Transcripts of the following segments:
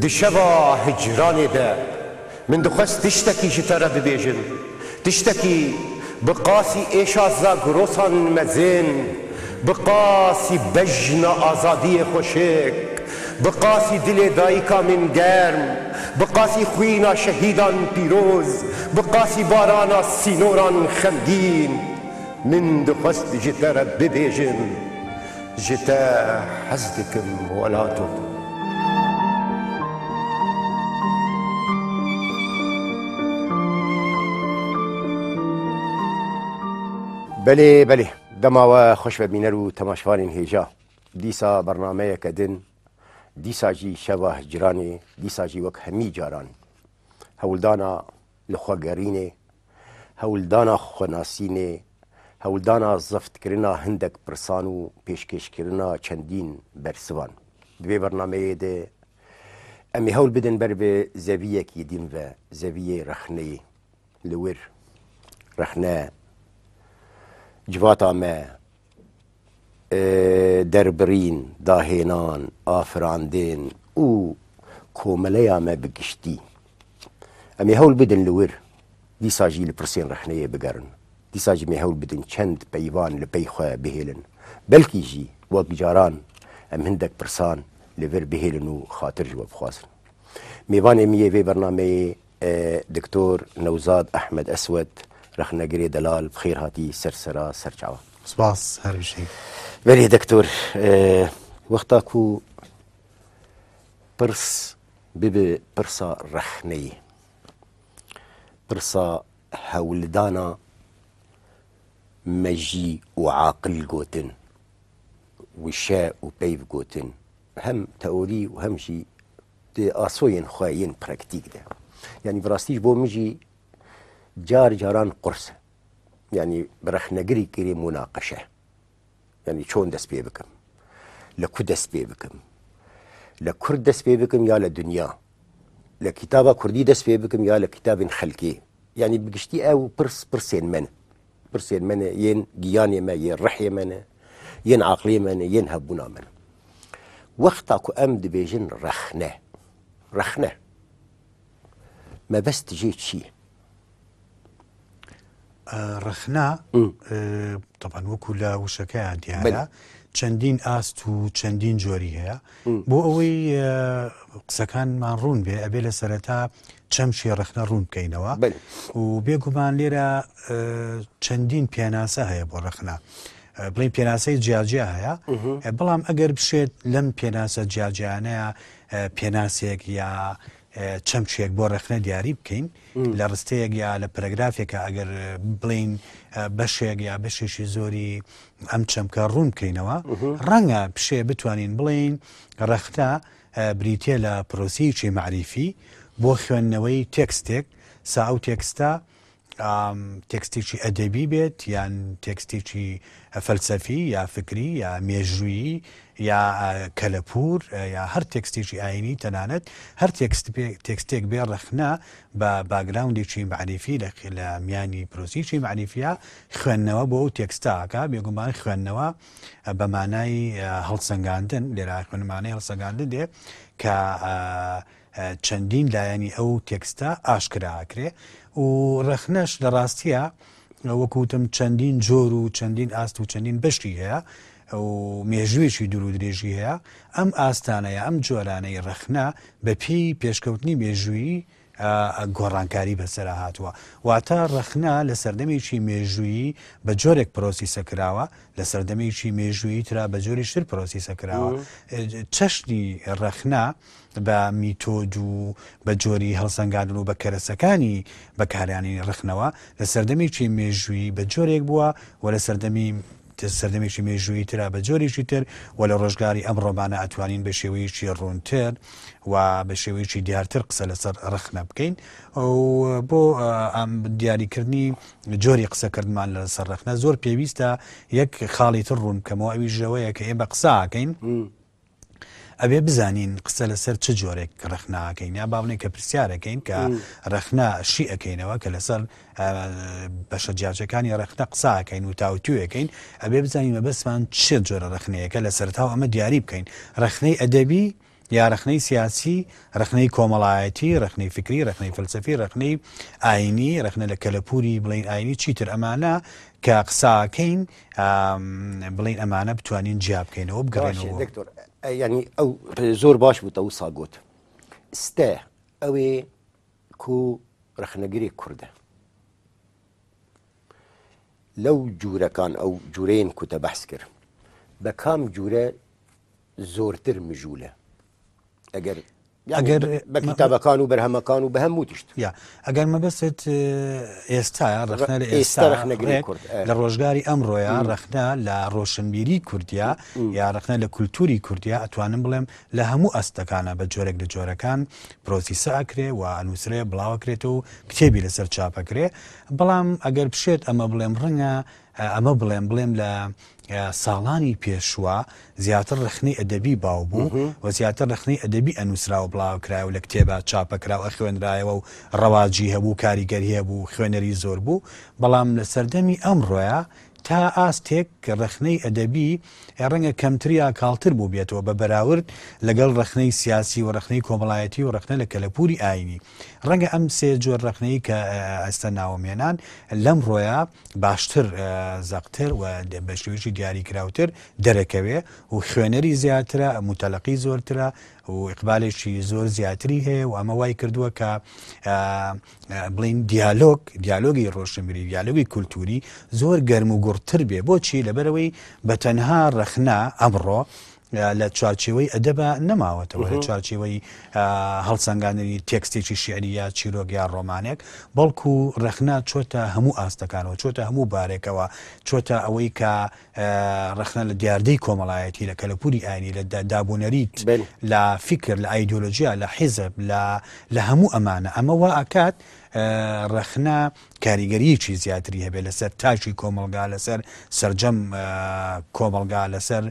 Di şeva hicranê de min dixwest tiştekî ji te re bibêjim. Tiştekî bi qasî êşa Zagrosan mezin, bi qasî bejna azadiyê xweşik, bi qasî dilê dayika min germ, bi qasî xwîna şehîdan pîroz, bi qasî barana sînoran xemgîn. Min dixwest ji te re bibêjim, ji te hez dikim welato. Belê belê dema we xweş be bîner û temaşvanên hêja. Dîsa bernameyeke din, dîsa jî şeva hicranê, dîsa jî wek hemî caran hewldana li xwe gerînê, hewldana xwenasînê, hewldana zeftkirina hindek pirsan û pêşkêşkirina çendîn bersivan. Di vê bernameyê de em ê hewl bidin ber bi zeviyekî din ve, zeviyê rexneyê. Li wir rexne civata me derbirîn, dahênan, afirandin û komeleya me bi giştî. Em ê hewl bidin li wir dîsa jî li pirsên rexneyê bigerin. Dîsa jî em ê hewl bidin çend peyvan li pey xwe bihêlin. Belkî jî wek caran em hindek pirsan li vir bihêlin û xatir ji we bixwazin. Mêvanê min yê vê bernameyê Diktor Newzad Ehmed Eswed, rexnegirê delal bi xêr hatî ser sera ser çawa. Spas her bijî. Belê doktor, wexta ku pirs bibe pirsa rexneyê, pirsa hewldana mejî û aqil gotin, wişe û peyv gotin, hem teorî û hem jî di asoyên xwe yên praktîk de. Yanî bi rastî ji bo min jî car caran qurs e. Yanî bi rexnegirî kirê munaqeşe. Yanî çon dest pê bikim? Li ku dest pê bikim? Li Kurd dest pê bikim ya li dinya? Li kitaba Kurdî dest pê bikim ya li kitabên xelkê? Yanî bi giştî ew pirs pirsên me ne. Pirsên me ne yên giyanê me, yên rihê me ne, yên aqlê me ne, yên hebûna me ne. Wexta ku em dibêjin rexne, rexne mebest jê çi ye? Rexne taban wekû لە وشەکەیان دیارە چەندین ئاست و چەندین جۆری هەیە بۆ ئەوەی قسەکانمان ڕوون بێ ئەبێ لە سەرەتا چەمکی ڕەخنە ڕوون بکەینەوە و بێگومان لێرە چەندین پێناسە هەیە بۆ ڕەخنە بڵین پێناسەی جیاجیا هەیە بەڵام ئەگەر بشێت لەم پێناسە جیاجیانەیە پێناسێک یا چەمکێک بۆ ڕەخنە دیاری بکەین لە ڕستەیەک یا لە پەرەگرافێکە ئەگەر بڵین بەشێک یا بەشێکی زۆری ئەم چەمکە ڕوون بکەینەوە ڕەنگە بشێ بتوانین بڵین ڕەخنە بریتیە لە پرۆسەیەکی مەعریفی بۆ خوێندنەوەی تێکستێک سا ئەو تێکستە تێکستێکی ئەدەبی بێت یان تێکستێکی فەلسەفی یا فکری یا مێژوویی یا کەلەپوور یا هەر تێکستێکی ئاینی تەنانەت هەر تێکستێک بێ ڕەخنە بە باگراوندێکی مەعریفی لە میانی پرۆسیی مەعریفیە خوێندنەوە بۆ ئەو تێکستاکە بێگومان خوێندنەوە بە مانای هەڵسەنگاندن لێرە خوێنمانەی هەڵسەنگاندن دێ کە چەندین لایەنی ئەو تێکستە ئاشکرا ئەکرێ و ڕەخنەش لە ڕاستیە وەکوتم چەندین جۆر و چەندین ئاست و چەندین بەشی هەیە و مێژوویەکی دوور و درێژی هەیە ئەم ئاستانەیە ئەم جۆرانەی ڕەخنە بە پێی پێشکەوتنی مێژوویی گۆڕانکاری بەسەرا هاتووە. واتە ڕەخنە لە سەردەمێکی مێژوویی بە جۆرێک پرۆسیسە کراوە، لە سەردەمێکی مێژوویی ترا بە جۆرێکی تر پرۆسیسە کراوە. چەشنی ڕەخنە بە میتۆد و بە جۆری هەڵسەنگاندن و بە کەرەسەکانی بەکارهێنانی ڕەخنەوە لە سەردەمێکی مێژوویی بە جۆرێک بووە و لە سەردەمی سەردەمێکی مێژوویی ترا بە جۆرێکی تر و لە ڕۆژگاری ئەمڕۆمانە ئەتوانین بە شێوەیەکی ڕوونتر و بە شێوەیەکی دیارتر قسە لەسەر ڕەخنە بکەین و بۆ دیاریکردنی جۆری قسەکردمان لەسەر ڕەخنە زۆر پێویستە یەک خاڵی تر ڕوون بکەمەوە ئەویش ئەوەیە کە ئێمە قسە ئەکەین ئەبێ بزانین قسە لەسەر چ جۆرێک ڕەخنە ئەکەین یا با بڵێین کە پرسیارەکەین کە ڕەخنە شی ئەکەینەوە کە لەسەر بەشە جیاجەکانی ڕەخنە قسە ئەکەین و تاوتوێکەین ئەبێ بزانین مەبەستمان چ جۆرە ڕەخنەیەکە لە سەرەتاوە ئەمە دیاری بکەین ڕەخنەی ئەدەبی. یا ڕەخنەی سیاسی، ڕەخنەی کۆمەڵایەتی، ڕەخنەی فکری، ڕەخنەی فەلسەفی، ڕەخنەی ئاینی، ڕەخنە لە کەلەپوری بڵێین ئاینی چیتر ئەمانە کە قساکەین بڵێین ئەمانە بتوانین جیا بکەینەوە بگەڕێنەوە. دکتۆر ینی ئەو زۆر باش بوو تەوسا گوت ستە ئەوێ کو ڕەخنەگری کوردە لەو جوورەکان ئەو جوورەیەن کوتە بەحس کرد بە کام جوورە زۆرتر مژولە ئەگەر ئەگەر بە کتابەکان و بەرهەمەکان و بە هەموو تشت یا ئەگەر مەبەستت ئێستا ڕەخنە لە ئێستا ڕەخنەگری کورد لە ڕۆژگاری ئەمڕۆیە ڕەخنە لە ڕۆشنبیری کوردیا یا ڕەخنە لە کولتوری کوردیا ئەتوانم بڵێم لە هەموو ئاستەکانە بە جۆرێک لە جۆرەکان پرۆسیسە ئەکرێ و ئەنووسرێ بڵاوەکرێتەوە و کتێبی لەسەر چاپەکرێ بەڵام ئەگەر بشێت ئەمە بڵێم ڕەنگە ئەمە بڵێم بڵێم لە ساڵانی پێشووە زیاتر ڕەخنەی ئەدەبی باو بوو و زیاتر ڕەخنەی ئەدەبی ئەنووسرا و بڵاوکرایەوە لە کتێبە چاپەکرا و ئەخوێنرایەوە و ڕەواجی هەبوو کاریگەری هەبوو خوێنەری زۆر بوو بەڵام لە سەردەمی ئەمڕۆیە تا ئاستێک ڕەخنەی ئەدەبی ڕەنگە کەمتر یا کاڵتر بووبێتەوە بە بەراورد لەگەڵ ڕەخنەی سیاسی و ڕەخنەی کۆمەڵایەتی و ڕەخنە لە کەلەپووری ئایینی. ڕەنگە ئەم سێ جۆر ڕەخنەی کە ئێستا ناوم هێنان لەمڕۆیا باشتر زەقتر و بە شێوەیەکی دیاریکراوتر دەرەکەوێ و خوێنەری زیاترە، موتەلەقی زۆرترە و ئیقبالێکی زۆر زیاتری هەیە و ئەمە وای کردووە کە بڵین دیالۆگ دیالۆگی ڕۆشنبیری دیالۆگی کولتوری زۆر گەرم و گوڕتر بێ بۆچی لەبەرەوەی بە تەنها ڕەخنە ئەمڕۆ لە چوارچێوەی ئەدەبە نەماوەتەوە لە چوارچێوەی هەڵسەنگاندنی تێکستێکی شیعری یا چیرۆک یا ڕۆمانێک بەڵکو ڕەخنە چۆتە هەموو ئاستەکانەوە چۆتە هەموو بارێکەوە چۆتە ئەوەی کە ڕەخنە لە دیاردەی کۆمەڵایەتی لە کەلەپوری ئاینی لە دابونەریت لە فیکر لە ئایدۆلۆژیا لە حیزب لە لە هەموو ئەمانە ئەمە وا ئەکات ڕەخنە کاریگەریەکی زیاتری هەبێت لەسەر تاکی کۆمەڵگا لەسەر سەرجەم کۆمەڵگا لەسەر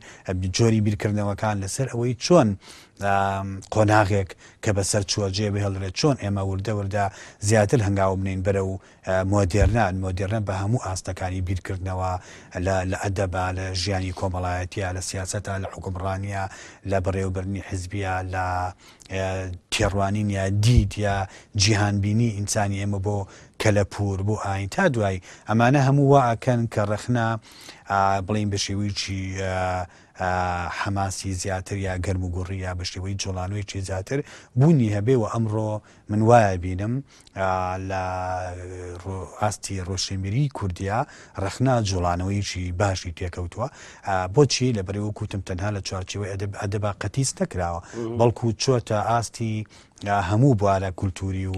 جۆری بیرکردنەوەکان لەسەر ئەوەی چۆن قۆناغێک کە بەسەر چووە جێ بهێڵرێت چۆن ئێمە وردە وردە زیاتر هەنگاو بنین بەرە و مۆدێرنە، مۆدێرنە بە هەموو ئاستەکانی بیرکردنەوە، لە لە ئەدەبا، لە ژیانی کۆمەڵایەتییا، لە سیاسەتا، لە حوکمڕانییا، لە بەڕێوەبردنی حیزبییا، لە تێڕوانین یا دید یا جیهانبینی ئینسانی ئێمە بۆ کەلەپوور، بۆ ئایین. تا دوایی. ئەمانە هەموو وا ئەکەن کە ڕەخنە بڵێین بە شێوەیەکی حەماسی زیاتر یا گەرموگوڕی یا بە شێوەی جوڵانەوەیەکی زیاتر بوونی هەبێ و ئەمڕۆ من وایە بینم لە ئاستی ڕۆشنبیریی کوردیا ڕەخنە جوڵانەوەیەکی باشی تێکەوتووە. بۆچی؟ لەبەرئەوەی وەک وتم تەنها لە چوارچێوەی ئەدەب ئەدەبا قەتیس نەکراوە، بەڵکو چۆتە ئاستی هەموو بوارە کولتووری و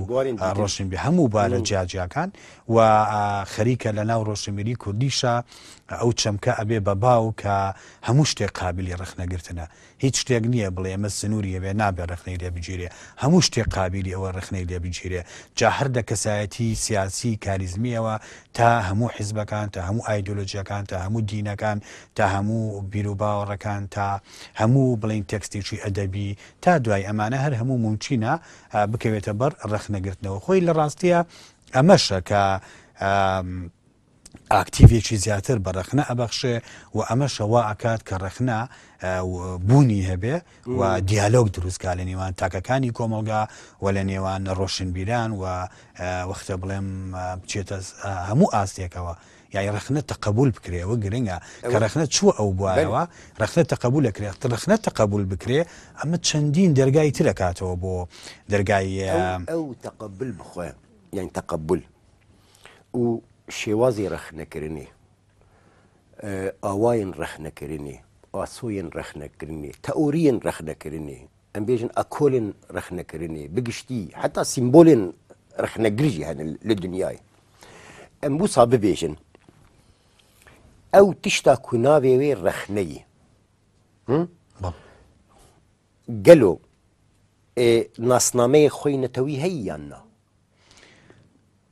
ڕۆشنبیری هەموو بوارە جیاجیاکان و خەریکە لە ناو ڕۆشنبیری کوردیشا ئەو چەمکە ئەبێ بە باو کە هەموو شتێک قابیلی ڕەخنەگرتنە. هیچ شتێک نییە بڵێ ئەمە سنووری هەبێ نابێ ڕەخنەی لێ بگیرێ، هەموو شتێک قابیلی ئەوە ڕەخنەی لێ بگیرێ، جا هەر لە کەسایەتیی سیاسیی کاریزمییەوە تا هەموو حیزبەکان، تا هەموو ئایدۆلۆژیاکان، تا هەموو دینەکان، تا هەموو بیروباوەڕەکان، تا هەموو بڵێین تێکستێکی ئەدەبی، تا دوایی ئەمانە هەر هەموو مومکینە بکەوێتە بەر ڕەخنەگرتنەوە. خۆی لە ڕاستییا ئەمەشە کە ئاکتیڤێکی زیاتر بە ڕەخنە ئەبەخشێ و ئەمەشە وا ئەکات کە ڕەخنە بوونی هەبێ و دیالۆگ دروستکا لە نێوان تاکەکانی کۆمەڵگا و لە نێوان ڕۆشنبیران و وەختە بڵێم بچێتە هەموو ئاستێکەوە یای ڕەخنە تەقەبول بکرێ ئەوە گرنگە کە ڕەخنە چووە ئەو بوارەوە ڕەخنە تەقەبول ئەکرێت ڕەخنە تەقەبول بکرێ ئەمە چەندین دەرگای تر ئەکاتەوە بۆ دەرگای ئەو تەقەبول بخۆ یان تەقەبول و شێوازی ڕەخنەکردنی، ئاوایên ڕەخنەکردنی، ئاسۆیên ڕەخنەکردنی، تئوریên ڕەخنەکردنی، ئەم بێژن ئەکۆلên ڕەخنەکردنی، بگشتی حتا سیمبولên ڕەخنەگر ژی هەن لە دنیای. ئەم وسا ببێژن ئەو تشتا کو ناوێ وێ ڕەخنەیی. گەلۆ ناسنامەیە خۆی نەتەوی هەیە یان نا؟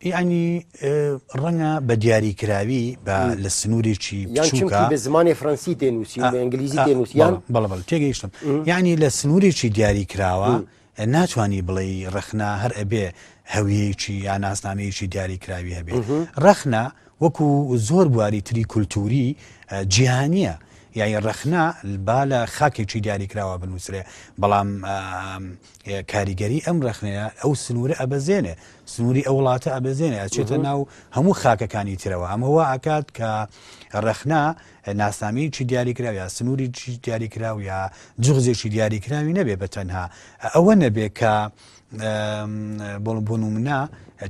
یەعنی ڕەنگە بە دیاریکراوی بە لە سنوورێکی یان چونکی بە زمانی فڕەنسی تێنووسی و بە ئینگلیزی تێنووسی یان بەڵێ بەڵێ تێگەیشتم یەعنی لە سنوورێکی دیاریکراوە ناتوانی بڵێی ڕەخنە هەر ئەبێ هەویەیەکی یا ناسنامەیەکی دیاریکراوی هەبێ ڕەخنە وەکو زۆر بواری تری کولتووری جیهانییە. یانی ڕەخنە با لە خاکێکی دیاریکراوە بنووسرێ بەڵام کاریگەری ئەم ڕەخنەیە ئەو سنوورە ئەبەزێنێ سنووری ئەو وڵاتە ئەبەزێنێ ئەچێتە ناو هەموو خاکەکانی ترەوە ئەمە وا ئەکات کە ڕەخنە ناسنامەیەکی دیاریکراو یا سنوورێکی دیاریکراو یا جوغزێکی دیاریکراوی نەبێ بە تەنها ئەوە نەبێ کە بۆ بۆ نمونە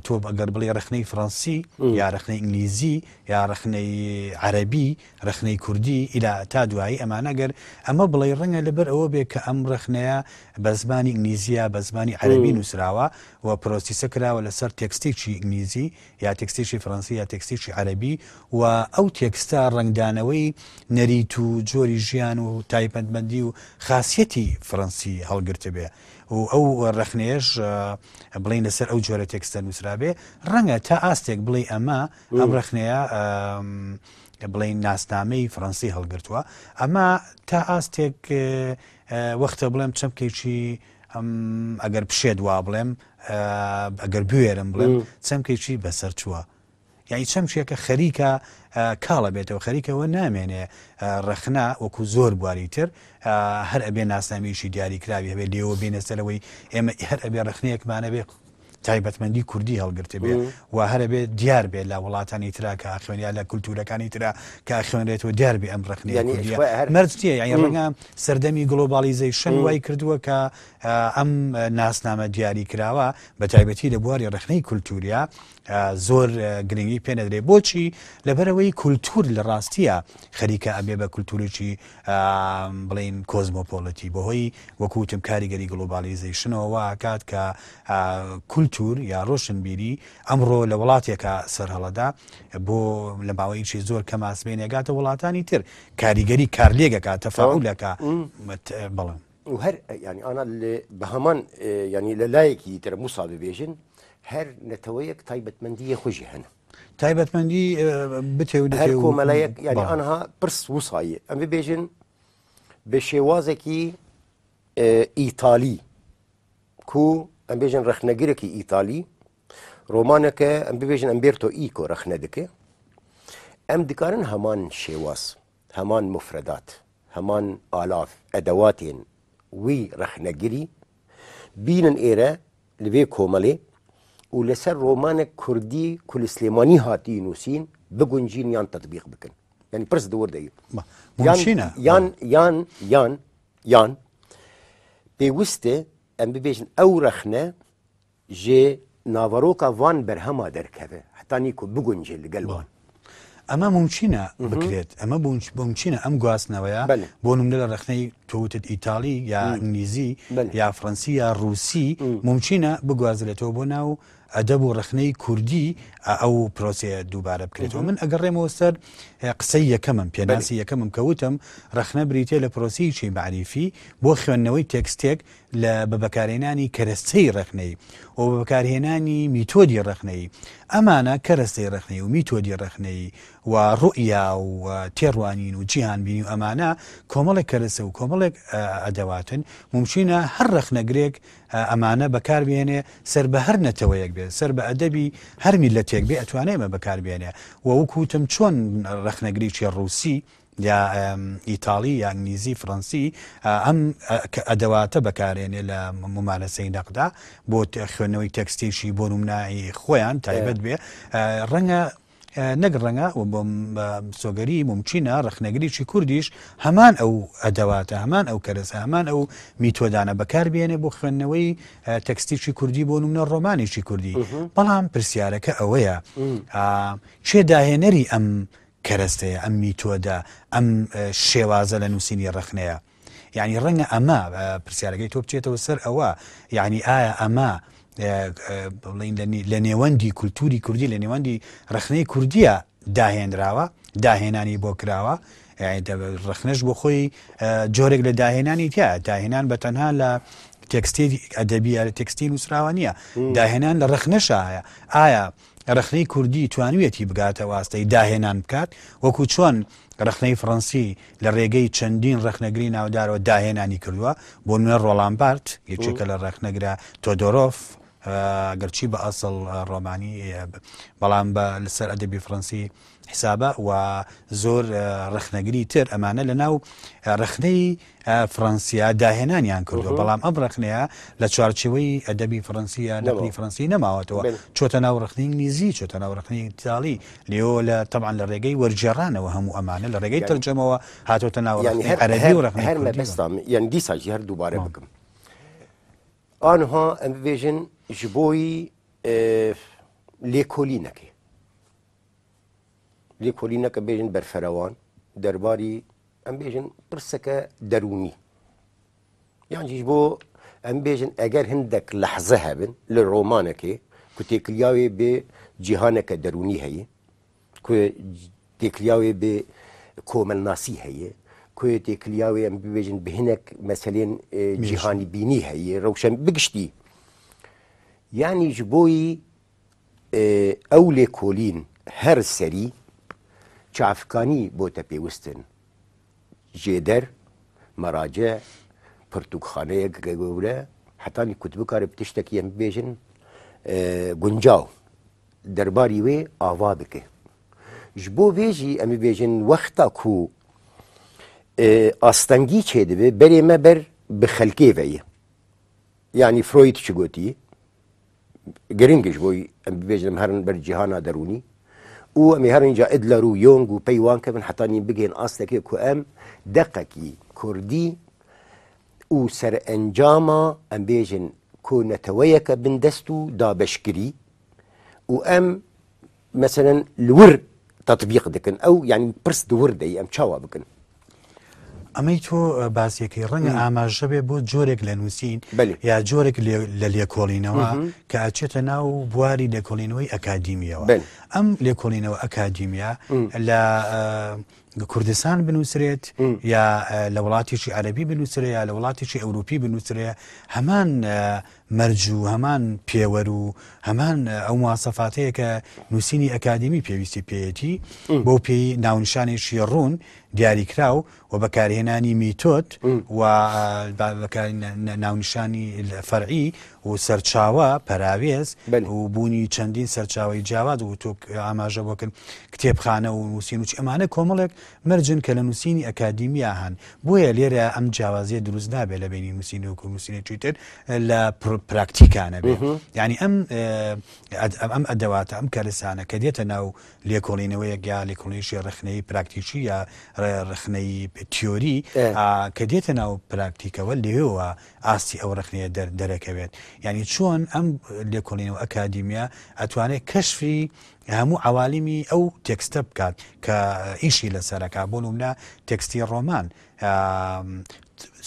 تۆ ئەگەر بڵێ ڕخنەی فڕەنسی یا ڕخنەی ئینگلیزی یا ڕخنەی عەربی ڕخنەی کوردی ئیلا تا دوایی ئەمانە گەر ئەمە بڵێ ڕەنگە لەبەر ئەوە بێ کە ئەم ڕخنەیە بە زمانی ئینگلیزیە بە زمانی عەربی نووسراوە و پرۆسیسە کراوە لەسەر تێکستێکی ئینگلیزی یا تێکستێکی فڕەنسی یا تێکستێکی عەرەبی و ئەو تێکستە ڕەنگدانەوەی نەریت و جۆری ژیان و تایبەتمەندی و خاسیەتی فڕەنسی هەڵگرتبێ و ئەو ڕەخنەیەش بڵێین لەسەر ئەو جۆرە تێکستە نووسرابێ، ڕەنگە تا ئاستێک بڵێی ئەمە ئەم ڕەخنەیە بڵێین ناسنامەی فڕەنسی هەڵگرتووە. ئەمە تا ئاستێک وەختە بڵێم چەمکێکی ئەگەر بشێت وا بڵێم ئەگەر بوێرم بڵێم چەمکێکی بەسەرچووە. یانی چەمکێکە خەریکە کاڵە بێتەوە خەریکەوە نامێنێ ڕەخنە وەکو زۆر بواری تر هەر ئەبێ ناسنامەیەکی دیاریکراوی هەبێ لێوە بینە سەرەوەی ئێمە هەر ئەبێ ڕەخنەیەکمانە بێ تایبەتمەندی کوردی هەڵگرتبێ و هەرەبێ دیار بێ لە وڵاتانی ترا کە ئاخوێن یا لە کولتوورەکانی ترا کە ئەخوێنرێتەوە دیار بێ ئەم ڕەخنەیە کوردیە مەرج نییە یانی ڕەنگە سەردەمی globalization وای کردووە کە ئەم ناسنامە دیاری کراوە بە تایبەتی لە بواری ڕەخنەی کولتووریا زۆر گرنگی پێ نەدرێ بۆچی لەبەرەوەی کولتوور لە ڕاستیە خەریکە ئەبێ بە کولتوورێکی بڵین cosmopolitan بەهۆی وەکوتم کاریگەری globalization ەوە وا ئەکات کە کولتوور یا ڕۆشنبیری ئەمڕۆ لە وڵاتێکە سەرهەڵەدا بۆ لە ماوەیەکی زۆر کەم ئاسمێنێگاتە وڵاتانی تر کاریگەری کارلێگەکە تەفاعولەکە بەڵێ. و هەر یانی ئانا بە هەمان یانی لە لایەکی تر موسا ببێژن هەر نەتەوەیەک تایبەتمەندیە خۆشی هەن. تایبەتمەندی بتێ و هەر کۆمەلایەک یانی ئەنها پرس وسایە ئەم ببێژن بە شێوازێکی ئیتالی کو ئەم بێژن ڕەخنەگرێکی ئیتالی ڕۆمانەکە ئەم ببێژن ئەمبێرتۆ ئیکۆ ڕەخنە دکێ ئەم دکارن هەمان شێواز هەمان مفرەدات هەمان ئالاف ئەدەواتێن وی ڕەخنەگری بینن ئێرە لەوێ کۆمەلێ و لەسەر ڕۆمانێک کوردی کو لە سلێمانی هاتی نووسین بگونجین یان تەطبیق بکەن یعنی پرس دور دەی یان یان یان یان یان پێویستە ئەم ببێژن ئەو ڕەخنە ژێ ناڤەرۆکا ڤان بەرهەما دەرکەڤێ هەتانی کو بگونجێ لگەل وان. ئەمە مومکینە بکرێت، ئەمە مومکینە ئەم گواستنەوەیە بۆ نمونە لە ڕەخنەی تۆ وتت ئیتاڵی یا ئینگلیزی یا فڕەنسی یا ڕووسی مومکینە بگوازرێتەوە بۆ ناو ئەدەب و ڕەخنەی کوردی ئەو پرۆسەیە دووبارە بکرێتەوە. من ئەگەڕێمەوە سەر قسەی یەکەمم، پێناسی یەکەمم کە وتم ڕەخنە بریتییە لە پرۆسەیەکی مەعریفی بۆ خوێندنەوەی تێکستێک لە بە بەکارهێنانی کەرەستەی ڕەخنەیی و بە بەکارهێنانی میتۆدی ڕەخنەیی. ئەمانە کەرەستەی ڕەخنەیی و میتۆدی ڕەخنەیی و ڕوئیا و تێڕوانین و جیهانبینی و ئەمانە کۆمەڵێک کەرەسە و کۆمەڵێک ئەدەواتن مومکینە هەر ڕەخنەگرێک ئەمانە بەکار بهێنێ سەر بە هەر نەتەوەیەک بێ سەر بە ئەدەبی هەر میللەتێک بێ ئەتوانێ ئەمە بەکار بێنێ و وەکو وتم چۆن ڕەخنەگرێکی ڕووسی یا ئیتاڵی یا ئینگلیزی فڕەنسی ئەم ئەدەواتە بەکارێنێ لە ممارەسەی نەقدا بۆ خوێندنەوەی تێکستێکی بۆ نمونایی خۆیان تایبەت بێ ڕەنگە نەک ڕەنگە و بۆ سۆگەری ممکنە ڕەخنەگریی کوردیش هەمان ئەو ئەدەواتە هەمان ئەو کەرەسە هەمان ئەو میتۆدانە بەکاربێنێ بۆ خوێندنەوەی تەکستێکی کوردی بۆ نمونە ڕۆمانێکی کوردی بەڵام پرسیارەکە ئەوەیە کێ داهێنەری ئەم کەرەستەیە، ئەم میتۆدە، ئەم شێوازە لە نووسینی ڕەخنەیە. یانی ڕەنگە ئەمە پرسیارەکەی تۆ بچێتەوە سەر ئەوە، یانی ئایا ئەمە بڵێین لە نێوەندی کولتووری کوردی، لە نێوەندی ڕەخنەی کوردییە داهێنراوە، داهێنانی بۆ کراوە، ڕەخنەش بۆ خۆی جۆرێک لە داهێنانی تیایە، داهێنان بە تەنها لە تێکستی ئەدەبیە، لە تێکستی نووسراوە نییە، داهێنان لە ڕەخنەشا هەیە. ئایا ڕەخنەی کوردی توانیویەتی بگاتە واستەی داهێنان بکات، وەکو چۆن ڕەخنەی فڕەنسی لە ڕێگەی چەندین ڕەخنەگری ناودارەوە داهێنانی کردووە، بۆ نمونە ڕۆڵان بارت یەکێکە لە ڕەخنەگرە تۆدۆرۆف، گەرچی بە ئەسڵ ڕۆمانی بەڵام بە لەسەر ئەدەبی فڕەنسی. حسابە و زۆر ڕەخنەگری تر ئەمانە لە ناو ڕەخنەی فڕەنسیا داهێنانیان کردووە، بەڵام ئەم ڕەخنەیە لە چوارچێوەی ئەدەبی فڕەنسی یا نەقدی فڕەنسی نەماوەتەوە، چۆتە ناو ڕەخنەی ئینگلیزی، چۆتە ناو ڕەخنەی ئیتاڵی، لێوە لە تەبعەن لە ڕێگەی وەرگێڕانەوە هەموو ئەمانە لە ڕێگەی تەرجەمەوە هاتۆتە ناو ڕەخنەی عەرەبی و ڕەخنەی کوردیەوە. یانی دیسا ژی هەر دووبارە بکەم ئانها ئەم ببێژن ji بۆی لێکۆلینەکەی لێکۆلینەکە بێژن بەرفرەوان دەرباری ئەم بێژن پرسەکە دەروونی یانجیش بۆ ئەم بێژن ئەگەر هەندێک لەحزە هەبن لە ڕۆمانەکێ ku têkiliya wê bê cîhaneke derûnî heye ku têkiliya wê bê komelnasî heye ku têkiliya wê em bibêjin bi hinek meselên cîhanî bînî heye rewşen bigiştî yanî ji boyî Ew lêkolîn her serî çavkanî bo te pêwist in. Jêder, merace, pirtûkxaneyek gewre hetanî ku tu bikare bi tiştekî em bibêjin guncaw derbarî wê ava bike. Ji bo vê jî em bibêjin wexta ku astengî çêdibe berê me ber bi xelkê ve ye. Yanî Freud çi gotî? Giring e ji bo em bibêjin em herin ber cîhana derûnî û em ê herin ca Adler û Jung û pey wan kevin heta nîn bigihên astekê ku em deqekî kurdî û serencama em bêjin ku neteweyeke bindest û dabeşkirî û em Meselen li wir tetbîq dikin ew yanî pirs di wir de yî em çawa bikin؟ ئەمەی تۆ باسیەکەی ڕەنگە ئاماژە بێ بۆ جۆرێک لە نووسین یا جۆرێک لە لێکۆڵینەوە کە ئەچێتە ناو بواری لێکۆڵینەوەی ئەکادیمیەوە ئەم لێکۆڵینەوە ئەکادیمیە لە کوردستان بنووسرێت یا لە وڵاتێکی عەربی بنووسرێ یا لە وڵاتێکی ئەوروپی بنووسرێ هەمان مەرج و هەمان پێوەر و هەمان ئەو مواسەفاتەیە کە نووسینی ئەکادیمی پێویستی پێیەتی، بەو پێی ناونیشانێکی ڕوون، دیاریکراو و بەکارهێنانی میتۆد و ناونیشانی فەرعی و سەرچاوە، پەراوێز و بوونی چەندین سەرچاوەی جیاواز و تۆ ئاماژە بۆ کرد کتێبخانە و نووسین و چی ئەمانە کۆمەڵێک مەرجن کە لە نووسینی ئەکادیمیا هەن، بۆیە لێرە ئەم جیاوازیە دروست نابێت لە بەینی نووسینێک و نووسینێکی تر لە پراکتیکا نەبێ. یعنی ئەم ئەم ئەدەواتە ئەم کەرسانە کە دێتە ناو لێکۆڵینەوەیەک یا لێکۆڵینەوەیەکی ڕەخنەیی پراکتیکی یا ڕەخنەیی تیۆری کە دێتە ناو پراکتیکەوە لێوە ئاستی ئەو ڕەخنەیە دەرەکەوێت. یعنی چۆن ئەم لێکۆڵینەوە ئەکادیمیە ئەتوانێت کەشفی هەموو عەوالیمی ئەو تێکستە بکات کە ئیشی لەسەرەکە بۆ نمونە تێکستی ڕۆمان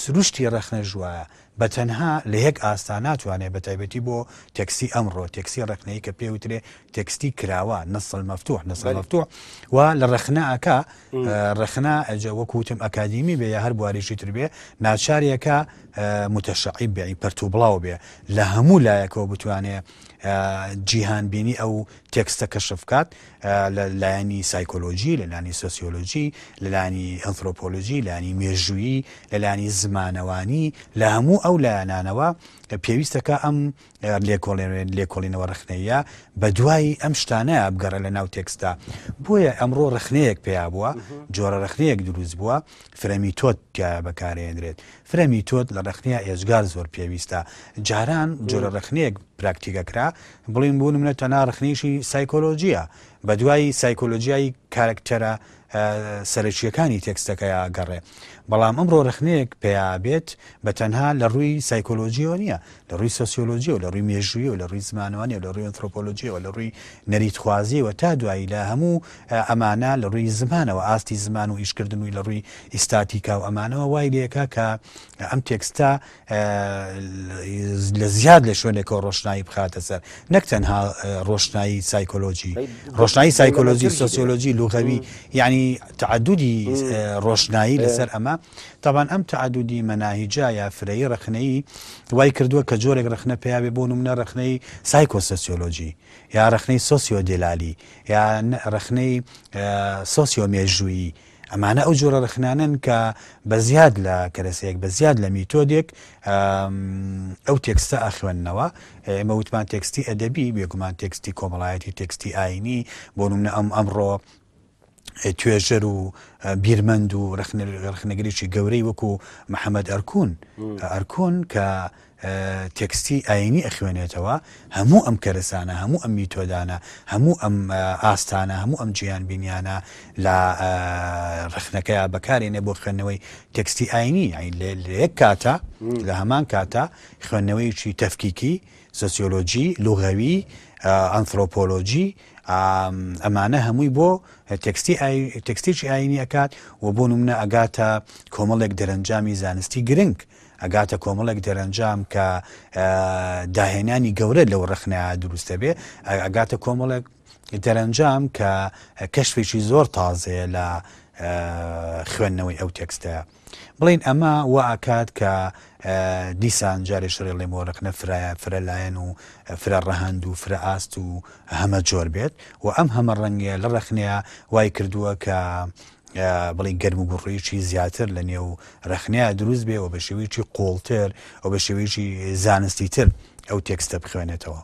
سروشتی ڕەخنەش وایە بە تەنها لە یەک ئاستا ناتوانێت بە تایبەتی بۆ تێکستی ئەمڕۆ تێکسی ڕەخنەیی کە پێوترێ تێکستی کراوە نص المفتوح نص المفتوح و لە ڕەخنە ئەکا ڕەخنە ئەجە وەکو وتم ئەکادیمی بێ یا هەر بواریشی تر بێ ناچارێکە متشعب بێ پەرت و بڵاو بێ لە هەموو لایەکەوە بتوانێ جیهانبینی ئەو تێکستە کەشف بکات لە لایەنی سایکۆلۆژی، لە لایەنی سۆسیۆلۆژی، لە لایەنی ئەنثرۆپۆلۆژی، لایەنی مێژوویی، لە لایەنی زمانەوانی، لە هەموو ئەو لایەنانەوە پێویستەکە ئەم لێکۆڵینەوە ڕەخنەیە بە دوای ئەم شتانە بگەڕێ لە ناو تێکستا. بۆیە ئەمڕۆ ڕەخنەیەک پیا بووە، جۆرە ڕەخنەیەک دروست بووە، فرە میتۆد تیایا بەکارێنرێت. فرە میتۆد لە ڕەخنەیە ئێجگار زۆر پێویستە. جاران جۆرە ڕەخنەیەک پراکتیک ئەکرا، بڵێین بۆ نمونە تەنها ڕەخنەیەکی سایکۆلۆژییە، بەدوای سایکۆلۆژیای کارەکتەرە سەرەکییەکانی تێکستەکەیا ئەگەڕێ. بەڵام ئەمڕۆ ڕەخنەیەک پەیا ئەبێت بە تەنها لە ڕووی سایکۆلۆژییەوە نییە، لە ڕووی سۆسیۆلۆژییەوە، لە ڕووی مێژوویەوە، لە ڕووی زمانەوانیەوە، لە ڕووی ئەنثرۆپۆلۆژییەوە، لە ڕووی نەریتخوازییەوە تا دوایی لە هەموو ئەمانە لە ڕووی زمانەوە ئاستی زمان و ئیشکردن و لە ڕووی ئیستاتیکا و ئەمانەوە وای لێکا کە ئەم تێکستە لە زیاد لە شوێنێکەوە ڕۆشنایی بخاتە سەر نەک تەنها ڕۆشنایی سایکۆلۆژی ڕۆشنایی سایکۆلۆژی سۆسیۆلۆژی لوغەوی یعنی تعدودی ڕۆشنایی لەسەر ئەمە تاوان ئەم تعدودی مەناهیجا یا فرەیی ڕخنەیی وای کردووە کە جۆرێک ڕخنە پیاوێ بۆ نمونە ڕخنەی سایکۆسۆسیۆلۆژی یا ڕخنەی سۆسیۆدێلالی یا ڕخنەی سۆسیۆ مێژوویی ئەمانە ئەو جۆرە ڕەخنانەن کە بە زیاد لە کەرەسەیەک، بە زیاد لە میتۆدێک ئەو تێکستە ئەخوێننەوە. ئێمە وتمان تێکستی ئەدەبی، بێگومان تێکستی کۆمەڵایەتی، تێکستی ئایینی، بۆ نمونە ئەم ئەمڕۆ. توێژەر و بیرمەند و ڕەخنەگرێکی گەورەی وەکو محەمەد ئەرکون، ئەرکون کە تێکستی ئایینی ئەخوێنێتەوە، هەموو ئەم کەرەسانە، هەموو ئەم میتۆدانە، هەموو ئەم ئاستانە، هەموو ئەم جیهانبینیانە لە ڕەخنەکەیا بەکارێنێ بۆ خوێندنەوەی تێکستی ئایینی، یانی لە یەک کاتا، لە هەمان کاتا خوێندنەوەیەکی تەفکیکی، سۆسیۆلۆجی، لوغەوی، ئەنثرۆپۆلۆجی، ئەمانە هەمووی بۆ تێکستی تێکستێکی ئایینی ئەکات و بۆ نمونە ئەگاتە کۆمەڵێک دەرەنجامی زانستی گرنگ، ئەگاتە کۆمەڵێک دەرەنجام کە داهێنانی گەورە لەو ڕەخنەیە دروست دەبێ، ئەگاتە کۆمەڵێک دەرەنجام کە کەشفێکی زۆر تازەیە لە خوێندنەوەی ئەو تێکستەیە. بڵێین ئەمە وا ئەکات کە دیسان جارێ شەڕی ڵێمەوە ڕەخنە فرە فرە لایەن و فرە ڕەهەند و فرە ئاست و هەمە جۆر بێت و ئەم هەمە ڕەنگەیە لە ڕەخنەیە وای کردووە کە بڵێین گەرم و گوڕیی زیاتر لە نێو ڕەخنەیە دروست بێ و بە شێوەیەکی قوڵتر و بە شێوەیەکی زانستیتر ئەو تێکستە بخوێنێتەوە.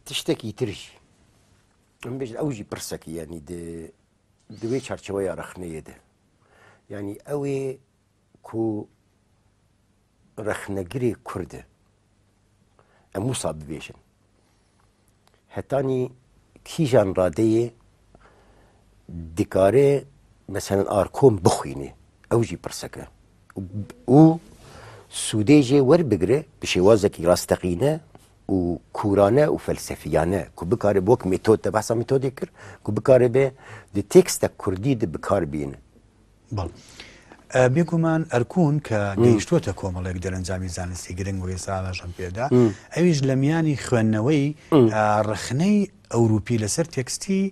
تشتێکی ترش ئەم بێژ ئەوژی پرسەکە ینی Di wê çarçoweya rexneyê de yanî ew ê ku rexnegirê Kurd e em wisa bibêjin hetanî kîjan radeyê dikare meselen arkom bixwîne ew jî pirsek e û sûdê jê werbigire bi şêwazekî rasteqîne û kûrane û felsefiyane ku bikare wek mêtod te behsa mêtodê kir ku bikaribe di têkstek kurdî de bikar bîne. Bal. بێگومان ئەرکون کە گەیشتووەتە کۆمەڵێک دەرەنجامی زانستی گرنگ و ئێستا ئاماژەم پێدا ئەویش لە میانی خوێندنەوەی ڕەخنەی ئەوروپی لەسەر تێکستی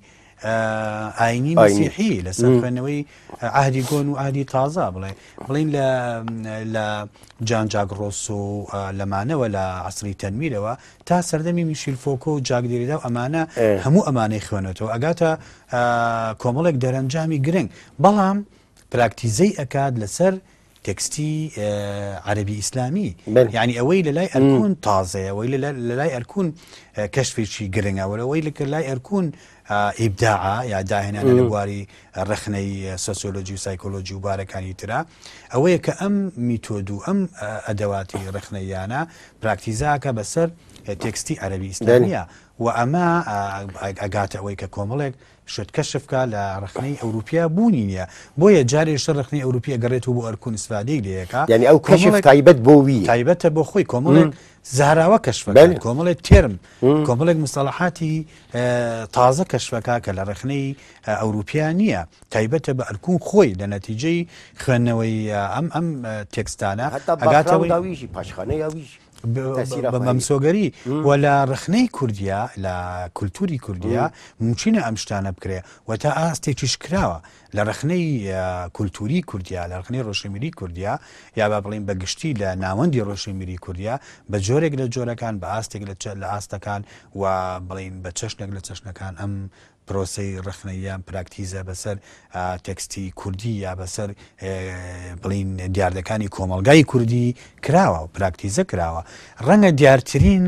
ئاینی مەسیحی لەسەر خوێندنەوەی عهدی گۆن و عهدی تازە بڵێ بڵین لە لە جان جاک ڕۆسۆ لەمانەوە لە عسری تەنویرەوە تا سەردەمی میشیل فۆکۆ و جاک دێریدا و ئەمانە هەموو ئەمانەی خوێنێتەوە ئەگاتە کۆمەڵێک دەرەنجامی گرنگ بەڵام پراکتیزەی ئەکات لەسەر تێکستی عەرەبی ئیسلامی یعنی ئەوەی لە لای ئەرکون تازەیە ئەوەی لە لای ئەرکون کەشفێکی گرنگە وەرەوەی لە لای ئەرکون ئیبداعە یا داهێنانە لە بواری ڕەخنەی سۆسیۆلۆجی و سایکۆلۆجی و بارەکانی ترە ئەوەیە کە ئەم میتۆد و ئەم ئەدەواتی ڕەخنەیانە پراکتیزاکە بەسەر تێکستی عەرەبی ئیسلامیە و ئەمە ئەگاتە ئەوەی کە کۆمەڵێک شت کەشف کا لە ڕەخنەی ئەوروپیا بوونی نیە بۆیە جارێ شتر ڕەخنەی ئەوروپی ئەگەڕێتەوە بۆ ئەرکون ئیسفادەی لێ ئەکا یانی ئەو کەشف کۆمەڵێک تایبەت بۆ ویە. تایبەتە بۆ خۆی کۆمەڵێک زاراوە کەشف ئەکات بەلێ. کۆمەڵێک تێرم کۆمەڵێک مستەڵەحاتی تازە کەشف ئەکا کە لە ڕەخنەی ئەوروپیا نیە تایبەتە بە ئەرکون خۆی لە نەتیجەی خوێندنەوەی ئەم ئەم تێکستانە هەتا ئەگاتەوەی باکگراوندا ویژی پاشخانەیا ویژی. بە مسۆگەری و لە ڕەخنەی کوردیا لە کولتوری کوردیا مومکینە ئەم شتانە بکرێ و تا ئاستێکیش کراوە لە ڕەخنەی کولتوری کوردیا لە ڕەخنەی ڕۆشنبیری کوردیا یا با بڵین بە گشتی لە ناوەندی ڕۆشنبیری کوردیا بە جۆرێک لە جۆرەکان بە ئاستێک لە ئاستەکان و بڵین بە چەشنێک لە چەشنەکان ئەم پرۆسەی ڕەخنەییان پراکتیزە بەسەر تێکستی کوردی یا بەسەر بڵین دیاردەکانی کۆمەڵگای کوردی کراوە و پراکتیزە کراوە. ڕەنگە دیارترین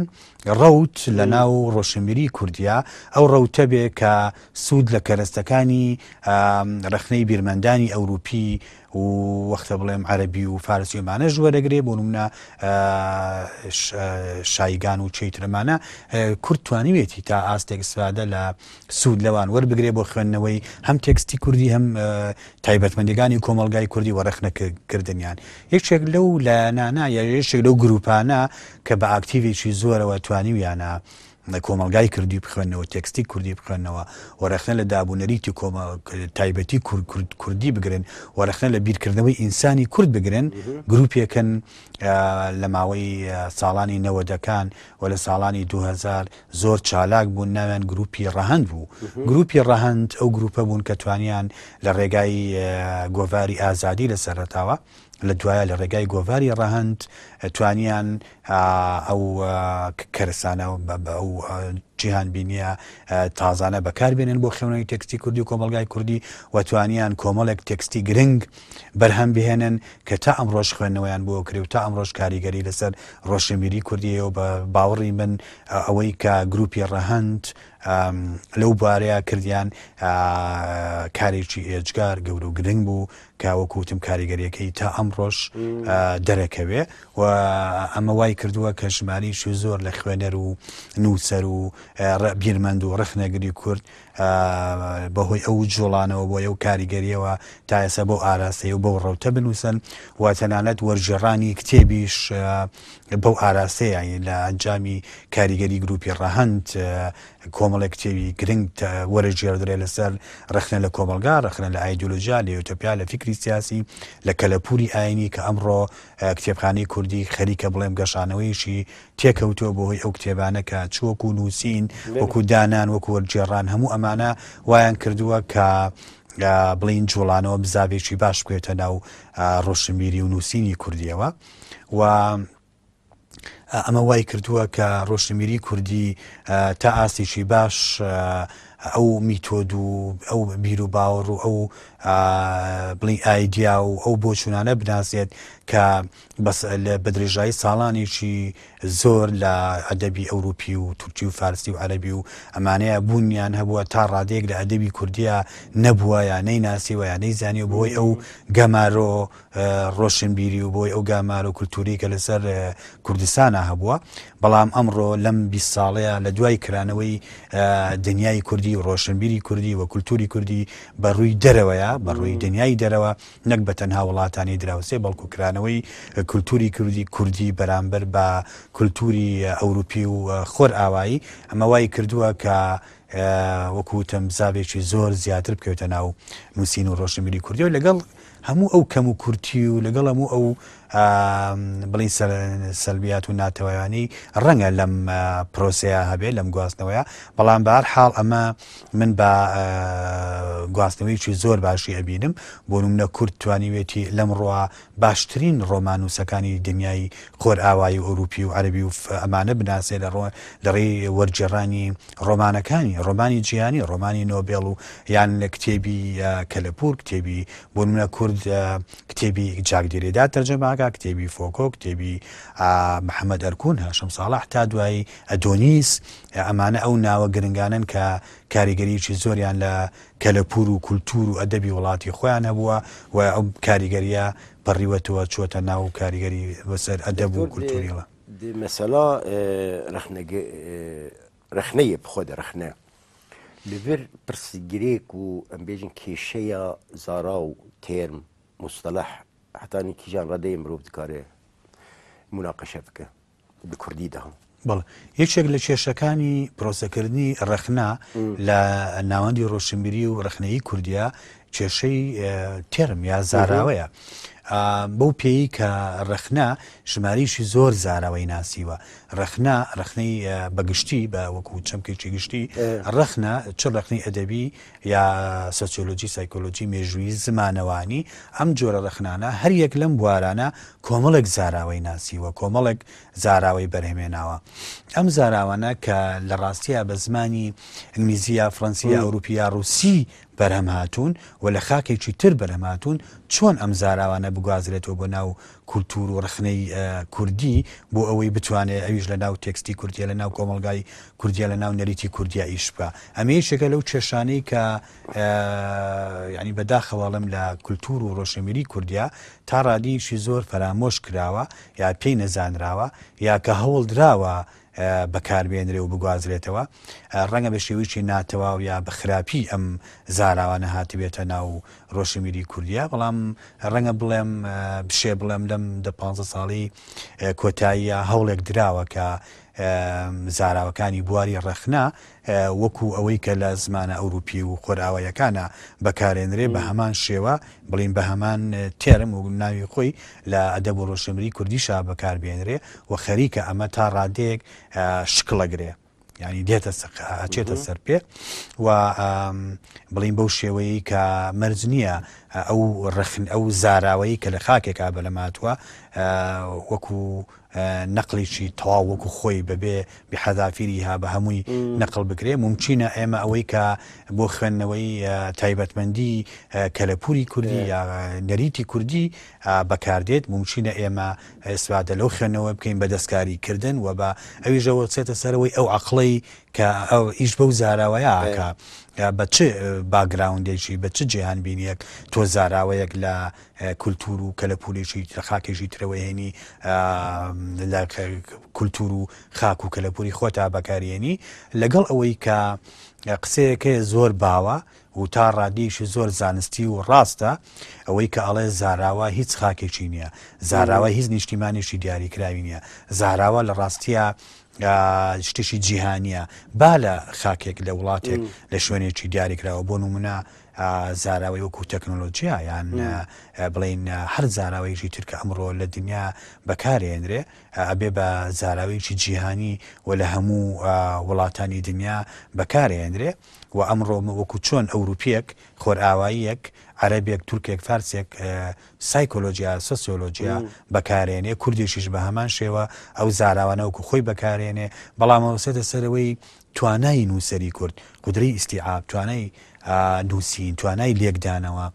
ڕەوت لە ناو ڕۆشنبیری کوردیا ئەو ڕەوتە بێ کە سوود لە کەرەستەکانی ڕەخنەی بیرمەندانی ئەوروپی و وەختە بڵێم عەرەبی و فارسی و ئەمانەش وەرەگرێ بۆ نمونە شایگان و چیترمانە کورد توانیوێتی تا ئاستێک ئیسفادە لە سوود لەوان وەربگرێ بۆ خوێندنەوەی هەم تێکستی کوردی هەم تایبەتمەندیەکانی کۆمەڵگای کوردی و ڕەخنەکردنیان یەکێک لەو لایەنانە یا یەکێک لەو گروپانە کە بە ئاکتیڤێکی زۆرەوە توانیویانە کۆمەڵگای کوردی بخوێنەوە، تێکستی کوردی بخوێنەوە و ڕەخنە لە داب و نەریتی تایبەتی کوردی بگرن و ڕەخنە لە بیرکردنەوەی ئینسانی کورد بگرن، گروپێکن لە ماوەی ساڵانی نەوەدەکان و لە ساڵانی 2000 زۆر چالاک بوون، ناویان گروپی ڕەهەند بوو. گروپی ڕەهەند ئەو گروپە بوون کە توانیان لە ڕێگای گۆڤاری ئازادی لە سەرەتاوە، لە دوایە لە ڕێگای گۆڤاری ڕەهەند توانیان ئەو کەرسانە ئەو جیهانبینییە تازانە بەکار بێنن بۆ خوێندنەوەی تێکستی کوردی و کۆمەڵگای کوردی و توانیان کۆمەڵێک تێکستی گرنگ بەرهەم بهێنن کە تا ئەمڕۆش خوێندنەوەیان بۆ کرێ و تا ئەمڕۆش کاریگەری لەسەر ڕۆشنبیری کوردی هەیە و بە باوەڕی من ئەوەی کە گروپی ڕەهەند لەو بوارەیە کردیان کارێکی ئێجگار گەورە و گرنگ بوو کە وەکو وتم کاریگەریەکەی تا ئەمڕۆش دەرەکەوێ و ئەمە وای کردووە کە ژمارەیەکی زۆر لە خوێنەر و نووسەر و بیرمەند و ڕەخنەگری کورد بەهۆی ئەو جوڵانەوە بۆ ئەو کاریگەریەوە تا ئێستا بەو ئاراستەیە و بەو ڕەوتە بنووسن و تەنانەت وەرگێڕانی کتێبیش بەو ئاراستەیە لە ئەنجامی کاریگەری گروپی ڕەهەند کۆمەڵێک کتێبی گرنگ وەرەگێڕدرێ لەسەر ڕەخنە لە کۆمەڵگا، ڕەخنە لە ئایدۆلۆژیا، لە یۆتۆپیا، لە فیکری سیاسی، لە کەلەپووری ئایینی کە ئەمڕۆ کتێبخانەی کوردی خەریکە بڵێم گەشانەوەیەکی تێکەوتووە بەهۆی ئەو کتێبانە کە چ وەکوو نووسین، وەکوو دانان، وەکوو وەرگێڕان هەموو ئەمانە وایان کردووە کە بڵێین جووڵانەوە بزاڤێکی باش بکەوێتە ناو ڕۆشنبیری و نووسینی کوردییەوە و ئەمە وای کردووە کە ڕۆشنبیری کوردی تا ئاستێکی باش ئەو میتۆد و ئەو بیر و باوەڕ و ئەو بڵین ئایدیا و ئەو بۆچوونانە بناسێت کە بەس بە درێژایی ساڵانێکی زۆر لە ئەدەبی ئەوروپی و تورکی و فارسی و عەربی و ئەمانەیە بوونیان هەبووە تا ڕادەیەک لە ئەدەبی کوردیە نەبووە یا نەیناسیوە یا نەیزانیوە بەهۆی ئەو گەمارۆ ڕۆشنبیری و بۆی ئەو گامار و کولتوری کە لەسەر کوردستانە هەبووە بەڵام ئەمڕۆ لەم 20 ساڵەیە لە دوای کرانەوەی دنیای کوردی و ڕۆشنبیری کوردی و کولتوری کوردی بە ڕووی دەرەوەیە بە ڕووی دنیای دەرەوە نەک بە تەنها وڵاتانی دراوسێ بەڵکو کرانەوەی کولتوری کوردی کوردی بەرامبەر بە کولتوری ئەوروپی و خۆر ئاوایی ئەمە وای کردووە کە وەکو وتم بزاڤێکی زۆر زیاتر بکەوێتە ناو نووسین و ڕۆشنبیری کوردی و لەگەڵ هەموو ئەو کەم و کورتی و لەگەڵ هەموو ئەو بڵین سەلبیات و ناتەوایانی ڕەنگە لەم پرۆسەیە هەبێ لەم گواستنەوەیە بەڵام بار حاڵ ئەمە من بە گواستنەوەیکی زۆر باشی ئەبینم بۆ نمونە کورد توانیوێتی لەم ڕوە باشترین ڕۆماننووسەکانی دنیای خۆرئاوایی و ئەوروپی و عەرەبی و ئەمانە بناسێ لە ڕۆ لە ڕێی وەرگێڕانی ڕۆمانەکانی، ڕۆمانی جیهانی، ڕۆمانی نۆبێڵ و یان لە کتێبی کەلەپوور، کتێبی بۆ نمونە کورد کتێبی جاک دێرێدا تەرجەمە ئەکا، کتێبی فۆکۆ، کتێبی محەمەد ئەرکون، هاشم ساڵح تا دوایی ئەدۆنیس، ئەمانە ئەو ناوە گرنگانەن کە کاریگەریی زۆریان لە کەلەپوور و کولتوور و ئەدەبی وڵاتی خۆیان هەبووە و ئەو کاریگەرییە پەڕیوەتەوە چووەتە ناو کاریگەری بەسەر ئەدەب و دکتۆر کولتووریەوە. دێ مەسەلا رەخنەیە بخۆ دە رەخنە li vir pirsgirêk û em bêjin kêşeya zara û têrm, musteleh hetanî kîjan redeyê mirov dikare munaqeşe bike. di کوردی دا. بەڵێ یەکێک لە کێشەکانی پرۆسەکردنی ڕەخنە لە ناوەندی ڕۆشنبیری و ڕەخنەیی کوردیە کێشەی تێرم یا زاراوەیە. بەو پێی کە ڕەخنە ژمارەیەکی زۆر زاراوەی ناسیوە ڕەخنە ڕەخنەی بەگشتی بە وەکو چەمکێکی گشتی ڕەخنە چ ڕەخنەی ئەدەبی یا سۆسیۆلۆجی، سایکۆلۆجی، مێژوویی، زمانەوانی، ئەم جۆرە ڕەخنانە هەر یەک لەم بوارانە کۆمەڵێک زاراوەی ناسیوە، کۆمەڵێک زاراوەی بەرهەمێناوە. ئەم زاراوانە کە لە ڕاستیا بە زمانی ئینگلیزی یا فڕەنسی یا ئەوروپی یا ڕووسی بەرهەم هاتوون و لە خاکێکی تر بەرهەم هاتوون، چۆن ئەم زاراوانە بگوازرێتەوە بۆ ناو کولتوور و ڕەخنەی کوردی بۆ ئەوەی بتوانێ ئەویش لە ناو تێکستی کوردیە لە ناو کۆمەڵگای کوردیە لە ناو نەریتی کوردیە ئیش بکا ئەمە یەکێکە لەو کێشانەی کە یعنی بەداخەوە ئەڵێم لە کولتوور و ڕۆشنبیری کوردیا تا ڕادەیەکی زۆر فەرامۆش کراوە یا پێی نەزانراوە یا کە هەوڵ دراوە بەکاربێنرێ و بگوازرێتەوە ڕەنگە بە شێوەیەکی ناتەواو یا بە خراپی ئەم زاراوانە هاتبێتە ناو ڕۆشنبیری کوردیا بەڵام ڕەنگە بڵێم بشێ بڵێم لەم دە پانزە ساڵی کۆتاییە هەوڵێک دراوە کە زاراوەکانی بواری ڕەخنە وەکو ئەوەی کە لە زمانە ئەوروپی و خۆرئاواییەکانە بەکارێنرێ بە هەمان شێوە بڵین بە هەمان تێرم و ناوی خۆی لە ئەدەب و ڕۆشنبیری کوردیشا بەکاربێنرێ و خەریکە ئەمە تا ڕادەیەک شکڵەگرێ. یعنی دێتە ئەچێتە سەر پێ و بڵین بەو شێوەیە کە مەرج نییە ئەو ڕخن ئەو زاراوەیە کە لە خاکێکا بەلەماتوە وەکو نەقڵیکی تەواو وەکو خۆی بەبێ بحذافیریها بە هەمووی نەقڵ بکرێ مومکینە ئێمە ئەوەی کە بۆ خوێندنەوەی تایبەتمەندی کەلەپوری کوردی یا نەریتی کوردی بەکاردێت مومکینە ئێمە ئیسفادە لەو خوێندنەوە بکەین بە دەستکاری کردن و بە ئەویشەوە چێتە سەرەوەی ئەو عەقڵەی کە ئەو ئیش بەو زاراوەیە ئەکا بە چ background ێکی بە چ جیهانبینیەک تۆ زاراوەیەک لە کولتوور و کەلەپوورێکی لە خاکێکی ترەوە هێنی لە کولتوور و خاک و کەلەپوری خۆتا بەکارێنی لەگەڵ ئەوەی کە قسەیەکەیە زۆر باوە و تا ڕادەیەکی زۆر زانستی و ڕاستە ئەوەی کە ئەڵێ زاراوە هیچ خاکێکی نییە زاراوە هیچ نیشتیمانێکی دیاریکراوی نییە زاراوە لە ڕاستیە شتێکی جیهانیە با لە خاکێک لە وڵاتێک لە شوێنێکی دیاریکراوە بۆ نمونە زاراوەی وەکو تەکنۆلۆجیا یان بڵین هەر زاراوەیەکی تر کە ئەمڕۆ لە دنیا بەکارێنرێ ئەبێ بە زاراوەیەکی جیهانی و لە هەموو وڵاتانی دنیا بەکارێنرێ و ئەمڕۆ وەکو چۆن ئەوروپیەک خۆرئاواییەک عەرەبێک تورکێک فارسێک سایکۆلۆجیا سۆسیۆلۆجیا بەکارێنێ کوردێکیش بە هەمان شێوە ئەو زاراوانە وەکو خۆی بەکارێنێ بەڵام ئەوسێتە سەرەوەی توانای نووسەری کورد، قودرەی ئیستیعاب، توانای نووسین، توانای لێکدانەوە،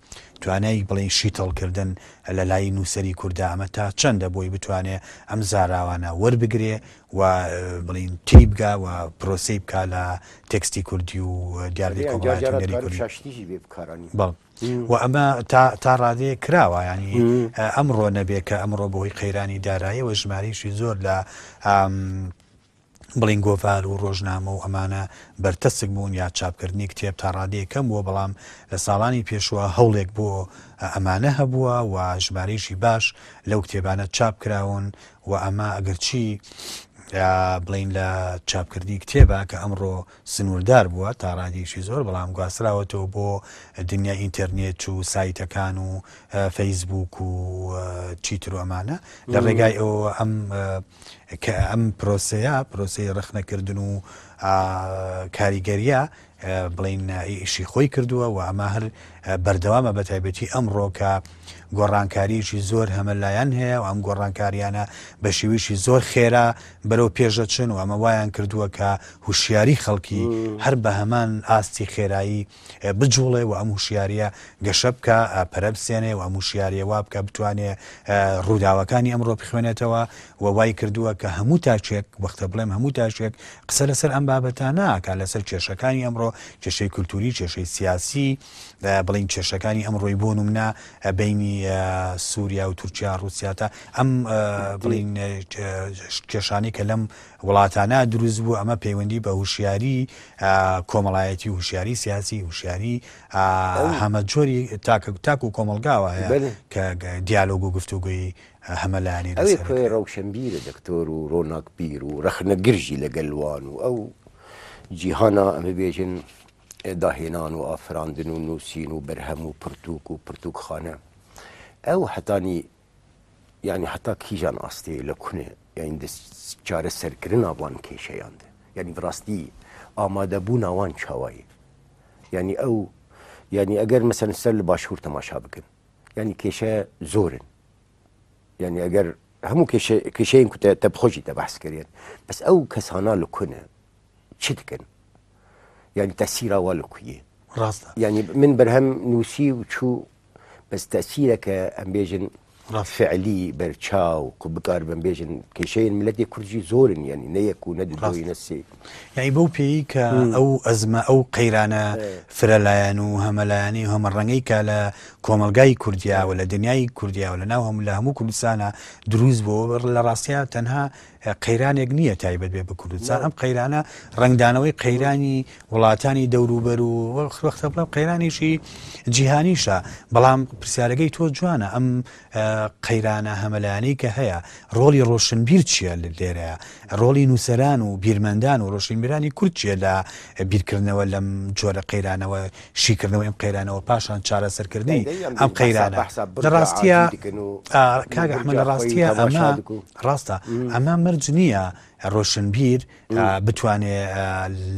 توانای بڵێین شیتەڵکردن لە لای نووسەری کوردا ئەمە تا چەندە بۆی بتوانێ ئەم زاراوانە وەربگرێ و بڵێین تێی بگا و پرۆسەی بکا لە تێکستی کوردی و دیاردەی کۆمەڵایەتی و هونەری کوردی. بەڵێ و ئەمە تا تا ڕادەیەک کراوە یانی ئەمڕۆ نەبێ کە ئەمڕۆ بەهۆی قەیرانی داراییەوە ژمارەیەکی زۆر لە بڵێین گۆڤار و ڕۆژنامە و ئەمانە بەرتەسک بوون یا چاپکردنی کتێب تا ڕادەیەک کەم بووە، بەڵام لە ساڵانی پێشووە هەوڵێک بۆ ئەمانە هەبووە و ژمارەیەکی باش لەو کتێبانە چاپ کراون و ئەمە ئەگەرچی بڵێین لە چاپکردنی کتێبە کە ئەمڕۆ سنووردار بووە تا ڕادەیەکی زۆر، بەڵام گواستراوەتەوە بۆ دنیای ئینتەرنێت و سایتەکان و فەیسبووک و چیتر و ئەمانە لە ڕێگای ئەوەوە ئەم کە ئەم پرۆسەیە پرۆسەی ڕەخنەکردن و کاریگەریە بڵین ئیشی خۆی کردووە و ئەمە هەر بەردەوامە بە تایبەتی ئەمڕۆ کە گۆڕانکاریی زۆر هەمەلایەن هەیە و ئەم گۆڕانکاریانە بە شێوەیەکی زۆر خێرا بەرەو پێشەچن و ئەمە وایان کردووە کە هوشیاری خەڵکی هەر بە هەمان ئاستی خێرایی بجوڵێ و ئەم هوشیاریە گەشە بکا، پەرە بسێنێ و ئەم هوشیاریە وا بکا بتوانێ ڕووداوەکانی ئەمڕۆ بخوێنێتەوە و وای کردووە کە هەموو تاکێک، وەختە بڵێم هەموو تاکێک قسە لەسەر ئەم بابەتانە ئەکا، لەسەر کێشەکانی ئەمڕۆ، کێشەی کولتووری، کێشەی سیاسی، بڵێین کێشەکانی ئەمڕۆی بۆ نمونە بەینی سووریا و تورکیا، ڕووسیا تا ئەم بڵێین کێشانەی کە لەم وڵاتانە دروست بوو، ئەمە پەیوەندی بە هوشیاری کۆمەڵایەتی و هوشیاری سیاسی، هوشیاری هەمەجۆری تاک تاک و کۆمەڵگاوە هەیە کە دیالۆگ و گفتوگۆی هەمەلایەنەی ئەوێ لەسەر کۆی ئەکرێ. ڕەوشەنبیرە دکتۆر و ڕۆناکبیر و ڕەخنەگر ژی لەگەل وان و ئەو جیهانا ئەم ببێژن داهێنان و ئافراندن و نووسین و بەرهەم و پرتووک و پرتووکخانە ئەو هەتانی یانی هەتا کیژان ئاستێ لە کونێ یانی دە چارەسەرکردنا وان کێشەیان دە یانی بەڕاستی ئامادەبوونا وان چاوایە یانی ئەو یانی ئەگەر مەسەن سەر لە باشوور تەماشا بکەن یانی کێشە زۆرن یانی ئەگەر هەموو کێشەیەن کو تە بخۆشی تە بەحس کردێن بەس ئەو کەسانە لە کونە چ دکەن یانی تەسیرا وا لە کویە ڕاستە یانی من بەرهەم نووسی و چوو بەس تەئسیرەکە ئەم بێژن فعلی بەرچاو کو بکاربن بێژن کێشەیên ملەتێ کورد ژی زۆرن یانی نە یەک و نە دوو نە سێ. یانی بەو پێیەی کە ئەو ئەزمە ئەو قەیرانە فرەلایەن و هەمەلایەنەی و هەمەڕەنگەی کە لە کۆمەڵگای کوردیا و لە دنیای کوردیا و لە ناو هەموو لە هەموو کوردستانا دروست بووە لە ڕاستیا تەنها قەیرانێک نییە تایبەت بێ بە کوردستان، ئەم قەیرانە ڕەنگدانەوەی قەیرانی وڵاتانی دەوروبەر و وەختە بڵێم قەیرانێکی جیهانیشە، بەڵام پرسیارەکەی تۆ جوانە، ئەم قەیرانە هەمەلایەنەی کە هەیە ڕۆڵی ڕۆشنبیر چییە لێرەیە؟ ڕۆڵی نووسەران و بیرمەندان و ڕۆشنبیرانی کورد چییە لە بیرکردنەوە لەم جۆرە قەیرانەوە، شیکردنەوەی ئەم قەیرانەوە پاشان چارەسەرکردنی ئەم قەیرانە؟ لە ڕاستیە کاک ئەحمەد لە ڕاستیە ئەمە ڕاستە ئەمە مەرج نییە. ڕۆشنبیر بتوانێ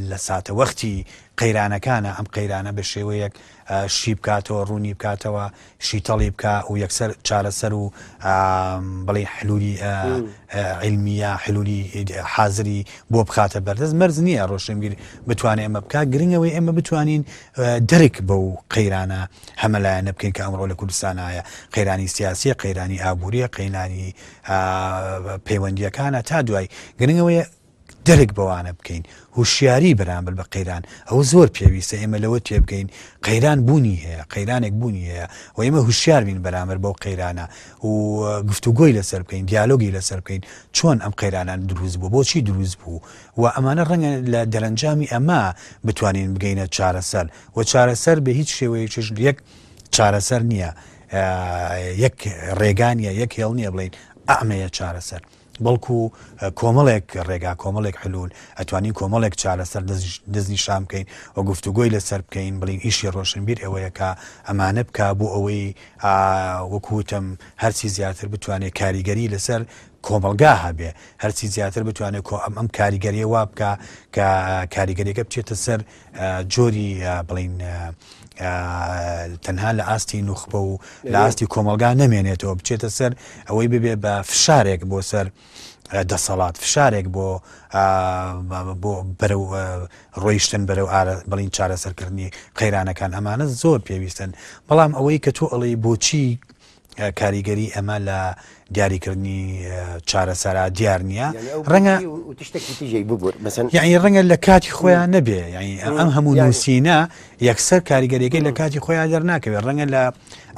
لە ساتەوەختی قەیرانەکانە ئەم قەیرانە بە شێوەیەک شی بکاتەوە، ڕوونی بکاتەوە، شیتەڵی بکا و یەکسەر چارەسەر و بڵێین حلولی عیلمی یا حلولی حازری بۆ بخاتە بەردەست. مەرج نییە ڕۆشنبیر بتوانێ ئەمە بکا، گرنگ ئەوەی ئێمە بتوانین دەرک بەو قەیرانە هەمەلایەنە بکەین کە ئەمڕۆ لە کوردستان هەیە، قەیرانی سیاسیە، قەیرانی ئابووریە، قەیرانی پەیوەندییەکانە تا دوای، گرنگ ئەوەیە دەرک بەوانە بکەین، هوشیاری بەرامبەر بە قەیران، ئەوە زۆر پێویستە ئێمە لەوە تێبگەین قەیران بوونی هەیە، قەیرانێک بوونی هەیە و ئێمە هوشیار بین بەرامبەر بەو قەیرانە و گفتوگۆی لەسەر بکەین، دیالۆگی لەسەر بکەین، چۆن ئەم قەیرانە دروست بوو، بۆچی دروست بوو و ئەمانە ڕەنگە لە دەرەنجامی ئەمە بتوانین بگەینە چارەسەر و چارەسەر بە هیچ شێوەیەکیش یەک چارەسەر نییە، یەک ڕێگا نییە، یەک هێڵ نییە بڵێین ئەمەیە چارەسەر. بەڵکو کۆمەڵێک ڕێگا، کۆمەڵێک حلول، ئەتوانین کۆمەڵێک چارەسەر دەستنیشان بکەین و گفتوگۆی لەسەر بکەین، بڵێین ئیشی ڕۆشنبیر ئەوەیە کە ئەمانە بکا بۆ ئەوەی وەکو وتم هەرچی زیاتر بتوانێت کاریگەری لەسەر کۆمەڵگا هەبێ، هەرچی زیاتر بتوانێت ئەم کاریگەریە وا بکا کە کاریگەریەکە بچێتە سەر جۆری بڵین تەنها لە ئاستی نوخبە و لە ئاستی کۆمەلگا نەمێنێتەوە بچێتە سەر ئەوەی ببێ بە فشارێک بۆ سەر دەسەڵات فشارێک بۆ بۆ بەرەو ڕۆیشتن بەرەو بڵین چارەسەرکردنی قەیرانەکان ئەمانە زۆر پێویستن بەڵام ئەوەی کە تۆ ئەڵێی بۆچی کاریگەری ئەمە لە دیاریکردنی چارەسەرا دیار نییە ڕەنگە یعنی ڕەنگە لە کاتی خۆیان نەبێ یعنی ئەم هەموو نووسینە یەکسەر کاریگەریەکەی لە کاتی خۆیان دەرناکەوێت ڕەنگە لە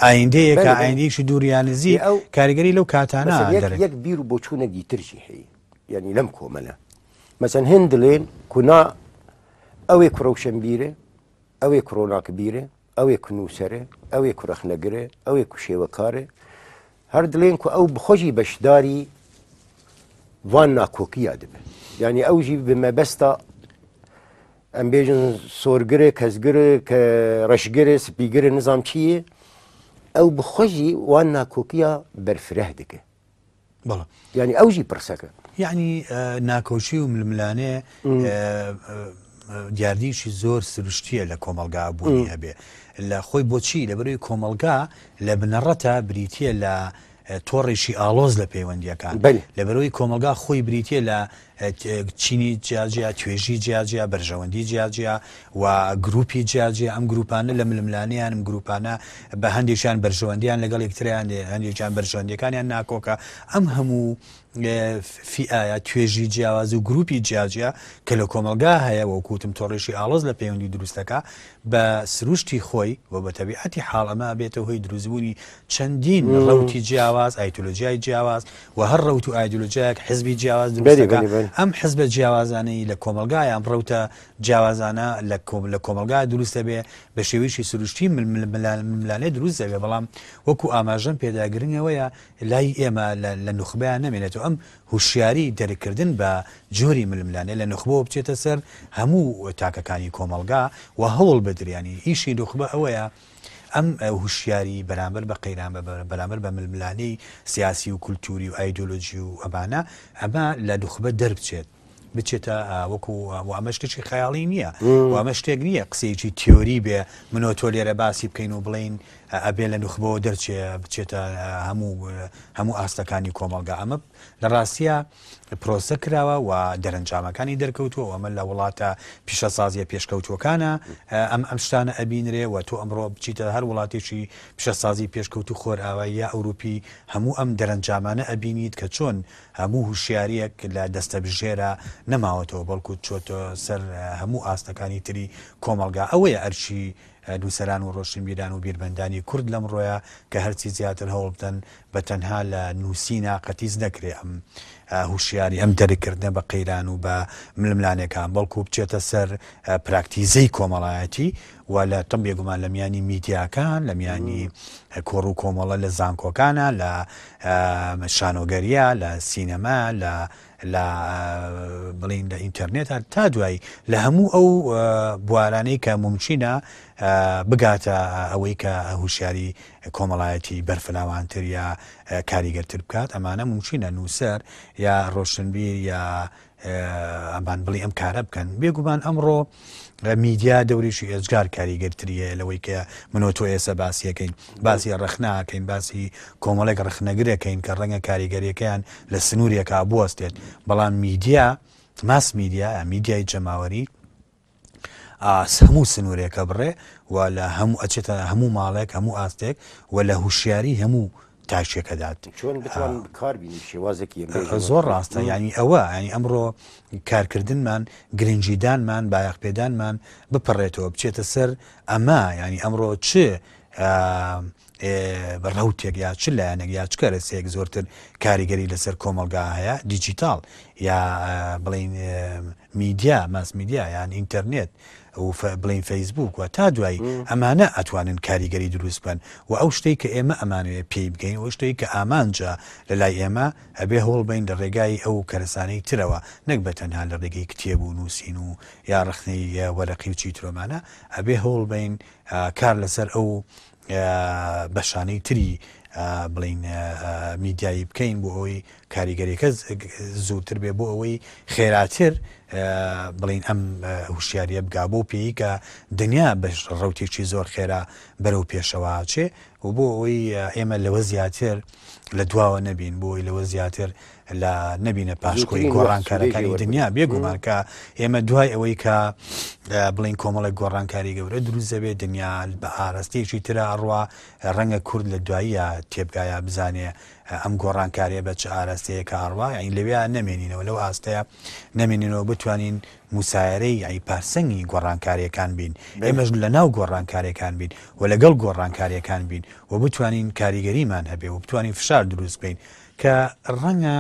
ئایندەیەکە ئایندەیەکی دووریان نزی ئەو کاریگەری لەو کاتانە یەک بیر و بۆچوونێکی ترژی هەیە یعنی لەم کۆمەلە مەسەن هند دلێن کونا ئەوێ کوڕەوشەنبیرێ ئەوێ کڕۆناکبیرێ ئەوێ کو نووسەرێ، ئەوێ کو رەخنەگرێ، ئەوێ کو شێوەکارێ، هەر دڵێن کو ئەو بخۆ ژی بەشداری ڤان ناکۆکییا دبێ. یانی ئەو ژی bi مەبەستا ئەم بێژن سۆرگرێ، کەسگرێ، کە ڕەشگرێ، سپیگرێ نزام چییە، ئەو بخۆ ژی وان ناکۆکییا بەرفرەه دکێ. بەڵێ. یانی ئەو ژی پرسەکە. یەعنی ناکۆکی و ململانێ دیاردەیەکی زۆر سروشتییە لە کۆمەڵگا بوونی هەبێ لە خۆی بۆچی لەبەرەوەی کۆمەڵگا لە بنەڕەتە بریتە لە تۆڕێکی ئاڵۆز لە پەیوەندیەکان لەبەرەوەی کۆمەڵگا خۆی بریتە لە چینی جیاجیا، توێژی جیاجیا، بەرژەوەندی جیاجیا و گروپی جیاجیا، ئەم گروپانە لە ململانێیان، ئەم گروپانە بە هەندێکیان بەرژەوەندیان لەگەڵ یەکتریان دێ، هەندێکیان بەرژەوەندیەکانیان ناکۆکە، ئەم هەموو فیئە یا توێژی جیاواز و گروپی جیاجیا کە لە کۆمەڵگا هەیە وەکو وتم تۆڕێکی ئاڵۆز لە پەیوەندی دروست دەکا بە سروشتی خۆی و بە تەبیعەتی حاڵ ئەمە ئەبێتە هۆی دروستبوونی چەندین ڕەوتی جیاواز، ئایدۆلۆژیای جیاواز و هەر ڕەوت و ئایدۆلۆژیایەک حزبی جیاواز دروست دەکا. ئەم حزبە جیاوازانەی لە کۆمەڵگا یان ڕەوتە جیاوازانە لە کۆمەڵگا دروست دەبێ بە شێوەیەکی سروشتی ململانێ دروست دەبێ، بەڵام وەکو ئاماژەم پێدا گرنگ ئەوەیە لای ئێمە لە نوخبەیان نەمێنێتەوە ئەم هوشیاری دەرککردن بە جۆری ململانێ لە نوخبەوە بچێتە سەر هەموو تاکەکانی کۆمەڵگا و هەوڵ بدرێ یانی ئیشی نوخبە ئەوەیە ئەم هوشیاری بەرامبەر بە قەیران بەرامبەر بە ململانێی سیاسی و کولتوری و ئایدۆلۆجی و ئەمانە ئەمە لە نوخبە دەربچێت بچێتە وەکو و ئەمە شتێکی خەیاڵی نییە و ئەمە شتێک نییە قسەیەکی تیۆری بێ منۆ تۆ لێرە باسی بکەین و بڵین ئەبێ لە نوخبەوە دەرچێ بچێتە هەموو هەموو ئاستەکانی کۆمەڵگا ئەمە لە ڕاستیە پرۆسە کراوە و دەرەنجامەکانی دەرکەوتووە و ئەمە لە وڵاتە پیشەسازیە پێشکەوتووەکانە ئەم ئەم شتانە ئەبینرێ و تۆ ئەمڕۆ بچیتە هەر وڵاتێکی پیشەسازی پێشکەوتوو خۆرئاوایی یا ئەوروپی هەموو ئەم دەرەنجامانە ئەبینیت کە چۆن هەموو هوشیاریەک لە دەستەبژێرا نەماوەتەوە بەڵکو چۆتە سەر هەموو ئاستەکانی تری کۆمەڵگا ئەوەیە ئەرکی نووسەران و ڕۆشنبیران و بیرمەندانی کورد لەمڕۆیا کە هەرچی زیاتر هەوڵ بدەن بە تەنها لە نووسینا قەتیس نەکرێ ئەم هوشیاری ئەم دەرککردنە بە قەیران و بە ململانێکان بەڵکو بچێتە سەر پراکتیزەی کۆمەڵایەتی و لە تم بێگومان لە میانی میدیاکان لە میانی کۆڕ و کۆمەڵە لە زانکۆکانە لە شانۆگەریە لە سینەما لە لە بڵین لە ئینتەرنێت هەر تا دوایی لە هەموو ئەو بوارانەی کە مومکینە بگاتە ئەوەی کە هوشیاری کۆمەڵایەتی بەرفراوانتر یا کاریگەرتر بکات ئەمانە مومکینە نووسەر یا ڕۆشنبیر یا ئەمان بڵی ئەم کارە بکەن. بێگومان ئەمڕۆ میدیا دەورێکی ئێجگار کاریگەرتری هەیە لەوەی کە من و تۆ ئێستا باسیەکەین، باسی ڕەخنەکەین، باسی کۆمەڵێک ڕەخنەگرەکەین کە ڕەنگە کاریگەریەکەیان لە سنوورێکا بوەستێت، بەڵام میدیا، ماس میدیا، میدیای جەماوەری هەموو سنوورێکە بڕێ و لە هەموو ئەچێتە هەموو ماڵێک، هەموو ئاستێک و لە هوشیاری هەموو تاکێکەدات. چۆن بتوان بکار بینی شێوازێکی ئەم بێژەمە؟ زۆر ڕاستە، یعنی ئەوە یعنی ئەمڕۆ کارکردنمان، گرنگیدانمان، بایەخپێدانمان بپەڕێتەوە بچێتە سەر ئەمە، یعنی ئەمڕۆ چ ڕەوتێک یا چ لایەنێک یا چ کەرەسەیەک زۆرتر کاریگەری لەسەر کۆمەڵگا هەیە، دیجیتاڵ یا بڵێین میدیا، ماس میدیا یان ئینتەرنێت و بڵێین فەیسبووک و تا دوایی، ئەمانە ئەتوانن کاریگەری دروست بکەن و ئەو شتەی کە ئێمە ئەمانەوێ پێی بگەین و شتەی کە ئامانجە لە لای ئێمە ئەبێ هەوڵ بەین لە ڕێگای ئەو کەرەسانەی ترەوە نەک بە تەنها لە ڕێگەی کتێب و نووسین و یا ڕەخنەی وەرەقی و چیترۆمانە ئەبێ هەوڵ بەین کار لەسەر ئەو بەشانەی تری بڵین میدیایی بکەین بۆ ئەوەی کاریگەریەکە زووتر بێ بۆ ئەوەی خێراتر بڵین ئەم هوشیاریە بگا بۆ پێی کە دنیا بە ڕوتێکی زۆر خێرا بەرەو پێشەوەچێ و بۆ ئەوەی ئێمە لەوە زیاتر لە دواوە نەبین بۆی لەوە زیاتر لە نەبینە پاشکۆی گۆڕانکارەکانی دنیا. بێگومان کە ئێمە دوای ئەوەی کە بڵین کۆمەڵێک گۆڕانکاری گەورە دروست دەبێت، دنیا بە ئاراستەیەکی ترا ئەڕوا، ڕەنگە کورد لە دواییە تێبگایە بزانێ ئەم گۆڕانکاریە بە چ ئاراستەیەکە ئەڕوا، یعنی لەوێ نەمێنینەوە، لەو ئاستەیە نەمێنینەوە، بتوانین موسایەرەی یعنی پارسەنگی گۆڕانکاریەکان بین، ئێمەش لە ناو گۆڕانکاریەکان بین و لەگەڵ گۆڕانکاریەکان بین و بتوانین کاریگەریمان هەبێ و بتوانین فشار دروست بکەین کە ڕەنگە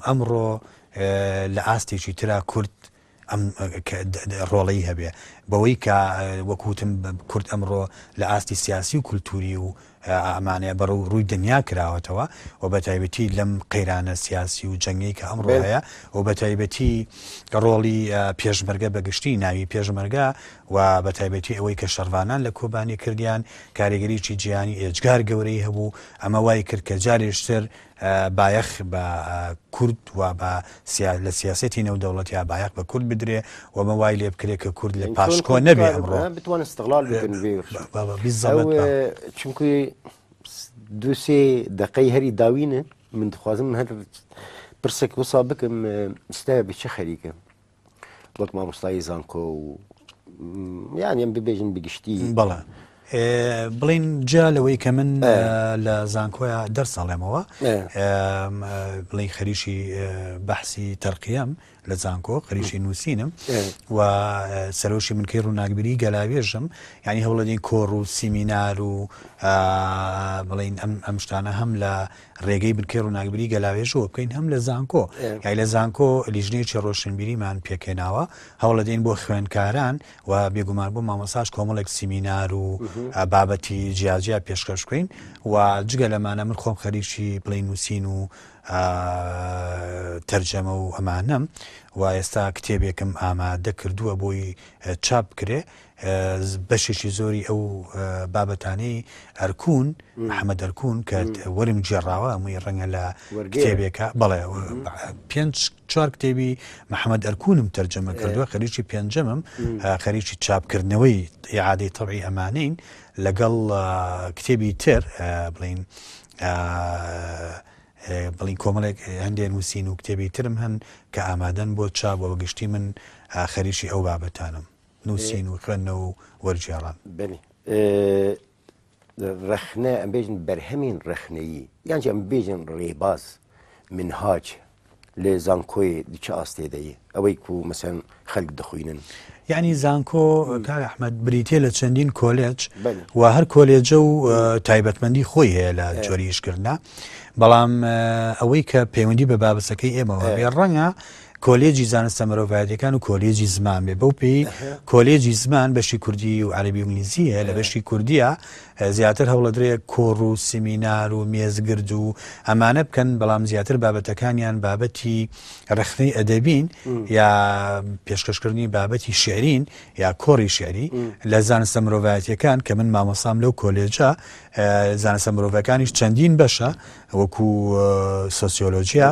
ئەمڕۆ لە ئاستێکی ترا کورد ئەم ڕۆڵەی هەبێ، بەوەی کە وەکوتم کورد ئەمڕۆ لە ئاستی سیاسی و کولتوری و ئەمانەیە بەڕ ڕووی دنیا کراوەتەوە و بە تایبەتی لەم قەیرانە سیاسی و جەنگەی کە ئەمڕۆ هەیە و بە تایبەتی ڕۆڵی پێشمەرگە بە گشتی ناوی پێشمەرگە و بە تایبەتی ئەوەی کە شەڕڤانان لە کۆبانی کردیان کاریگەریی جیهانی ئێجگار گەورەی هەبوو، ئەمە وای کرد کە جارێشتر بایەخ بە کورد و بە لە سیاسەتی نێودەوڵەتیا بایەخ بە کورد بدرێ و ئەمە وای لێ بکرێ کە کورد لە پاشکۆ نەبێ ئەمڕۆ. بتوان استغلال بکەن بێ چونکی دوو سێ دقەی هەری داوینە من دخوازم هەر پرسێک وسا بکەم ستا بە چه خەریکە وەک مامۆستای زانکۆ و یان ئەم ببێژن بگشتی. بەڵێ بڵین جیا لەوەی کە من لە زانکۆیا دەرس ئەڵێمەوە، بڵین خەریکی بەحسی تەرقیەم لە زانکۆ، خەریکی نووسینم و سەرۆکی بنکەی ڕووناکبیری گەلاوێژم، یعنی هەوڵەدەین کۆڕ و سیمینار و بڵین ئەم شتانە هەم لە ڕێگەی بنکەی ڕووناکبیری گەلاوێژەوە بکەین هەم لە زانکۆ. یای لە زانکۆ لیژنەیەکی ڕۆشنبیریمان پێکهێناوە، هەوڵەدەین بۆ خوێندکاران و بێگومان بۆ مامۆستاش کۆمەڵێک سیمینار و بابەتی جیاجیا پێشکەش بکەین و جگە لەمانە من خۆم خەریکی بڵێ نووسین و تەرجەمە و ئەمانەم و ئێستا کتێبێکم ئامادە کردووە بۆی چاپ بکرێ. بەشێکی زۆری ئەو بابەتانەی ئەرکون محەممەد ئەرکون کە وەرم گێڕاوە هەمووی ڕەنگە لە کتێبێکە بەڵێ پێنج چوار کتێبی محەممەد ئەرکونم تەرجەمە کردووە، خەریکی پێنجەمم، خەریکی چاپکردنەوەی ئیعادەی تەبعی ئەمانەین لەگەڵ کتێبی تر بڵین بڵین کۆمەڵێک هەندێ نووسین و کتێبی ترم هەن کە ئامادەن بۆ چاپ و بەگشتی من خەریکی ئەو بابەتانم، نووسین و خوێندنەوە و وەرگێڕان. بەلی ڕەخنە ئەم بێژن بەرهەمین ڕەخنەیی یانجی ئەم بێژن ڕێباز منهاج لە زانکۆی چ ئاستێ دەیە ئەوەی کو مەسەن خەلک دەخوینن؟ یعنی زانکۆ کاک ئەحمەد بریتە لە چەندین کۆلێج و هەر کۆلێجە و تایبەتمەندی خۆی هەیە لە جۆری ئیشکردنا، بەڵام ئەوەی کە پەیوەندی بە بابەتەکەی ئێمەوە بێ ڕەنگە کۆلێجی زانستە مرۆڤایەتیەکان و کۆلێجی زمان بێ. بەو پێی کۆلێجی زمان بەشی کوردی و عەربی و ئینگلیزی هەیە، لە بەشی کوردیە زیاتر هەوڵەدرێ کۆڕ و سیمینار و مێزگرد و ئەمانە بکەن، بەڵام زیاتر بابەتەکانیان بابەتی ڕەخنەی ئەدەبین یا پێشکەشکردنی بابەتی شعرین یا کۆڕی شعری. لە زانستە مرۆڤایەتیەکان کە من مامۆسام لەو کۆلێجە، زانستە مرۆڤەکانیش چەندین بەشە وەکو سۆسیۆلۆژیا،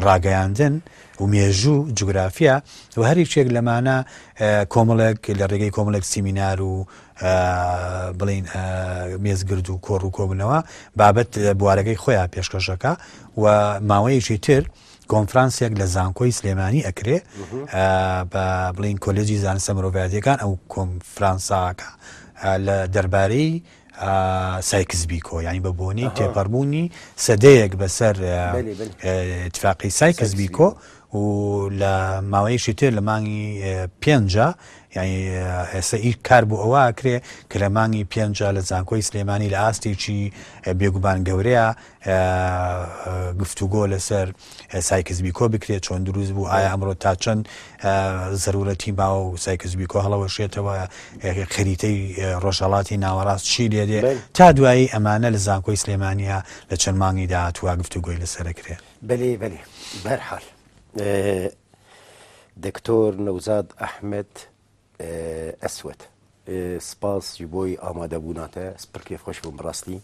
ڕاگەیاندن، و مێژوو، جوگرافیا، و هەر یەکێک لەمانە کۆمەڵێک لە ڕێگەی کۆمەڵێک سیمینار و بڵین مێزگرد و کۆڕ و کۆبوونەوە بابەت بوارەکەی خۆیان پێشکەشەکە و ماوەیەکی تر کۆنفرانسێک لە زانکۆی سلێمانی ئەکرێ بە بڵین کۆلێجی زانستە مرۆڤایەتیەکان ئەو کۆنفرانساکە لە دەربارەی سایکس بیکۆ یانی بە بۆنەی تێپەڕبوونی سەدەیەک بەسەر اتفاقی سایکس بیکۆ و لە ماوەیەکی تر لە مانگی پێنجە یعنی ئێستا ئی کار بۆ ئەوە ئەکرێ کە لە مانگی پێنجە لە زانکۆی سلێمانی لە ئاستێکی بێگومان گەورەیە گفتوگۆ لەسەر سایکس بیکۆ بکرێت چۆن دروست بوو ئایا ئەمڕۆ تا چەند زەرورەتی ماوە و سایکس بیکۆ هەڵەوەشێتەوە خەریتەی ڕۆژهەڵاتی ناوەڕاست چی لێدێ تا دوایی ئەمانە لە زانکۆی سلێمانیا لە چەند مانگی داهاتووە گفتوگۆی لەسەرەکرێ. بەلێ بەلێ بەرحال دکتۆر نەوزاد ئەحمەد ئەسوەد سپاس ji بۆی ئامادەبوونا te pir kêfxweş bûm bi rastî.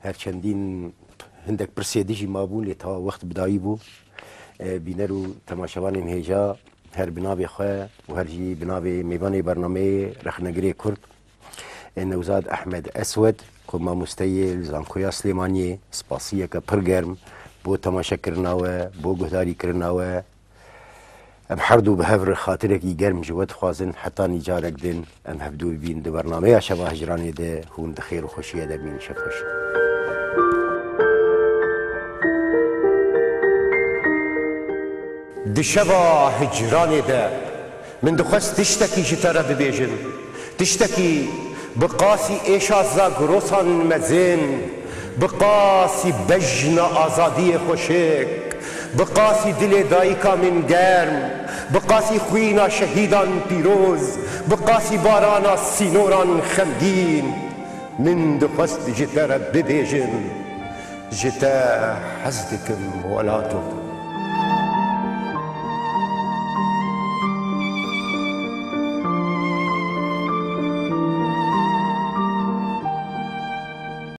Her çendîn hindek pirsê dijî mabûn lê tawa wext bidayî bû. Bîner û temaşevanên hêja her bi navê xwe û her jî bi navê mêvanê bernameyê rexnegirê Kurd Newzad Ehmed Eswed ku mamosteyê li Zankoya Silêmaniyê spasiyeke pir germ bo temaşekirina we, bo guhdarîkirina we Em her du bi hev re xatirekî germ ji we dixwazin hetanî carek din em hevdû bibîn di bernameya Şeva Hicranê de hûn di xêr û xweşiye de bîn şev xweş. Di şeva hicranê de Min dixwest tiştekî ji te re bibêjim, tiştekî bi qasî êşa Zagrosan mezin, bi qasî bejna azadiyê xweşik, bi qasî dilê dayika min germ, bi qasî xwîna şehîdan pîroz, bi qasî barana sînoran xemgîn. Min dixwest ji te re bibêjim, ji te hez dikim welato.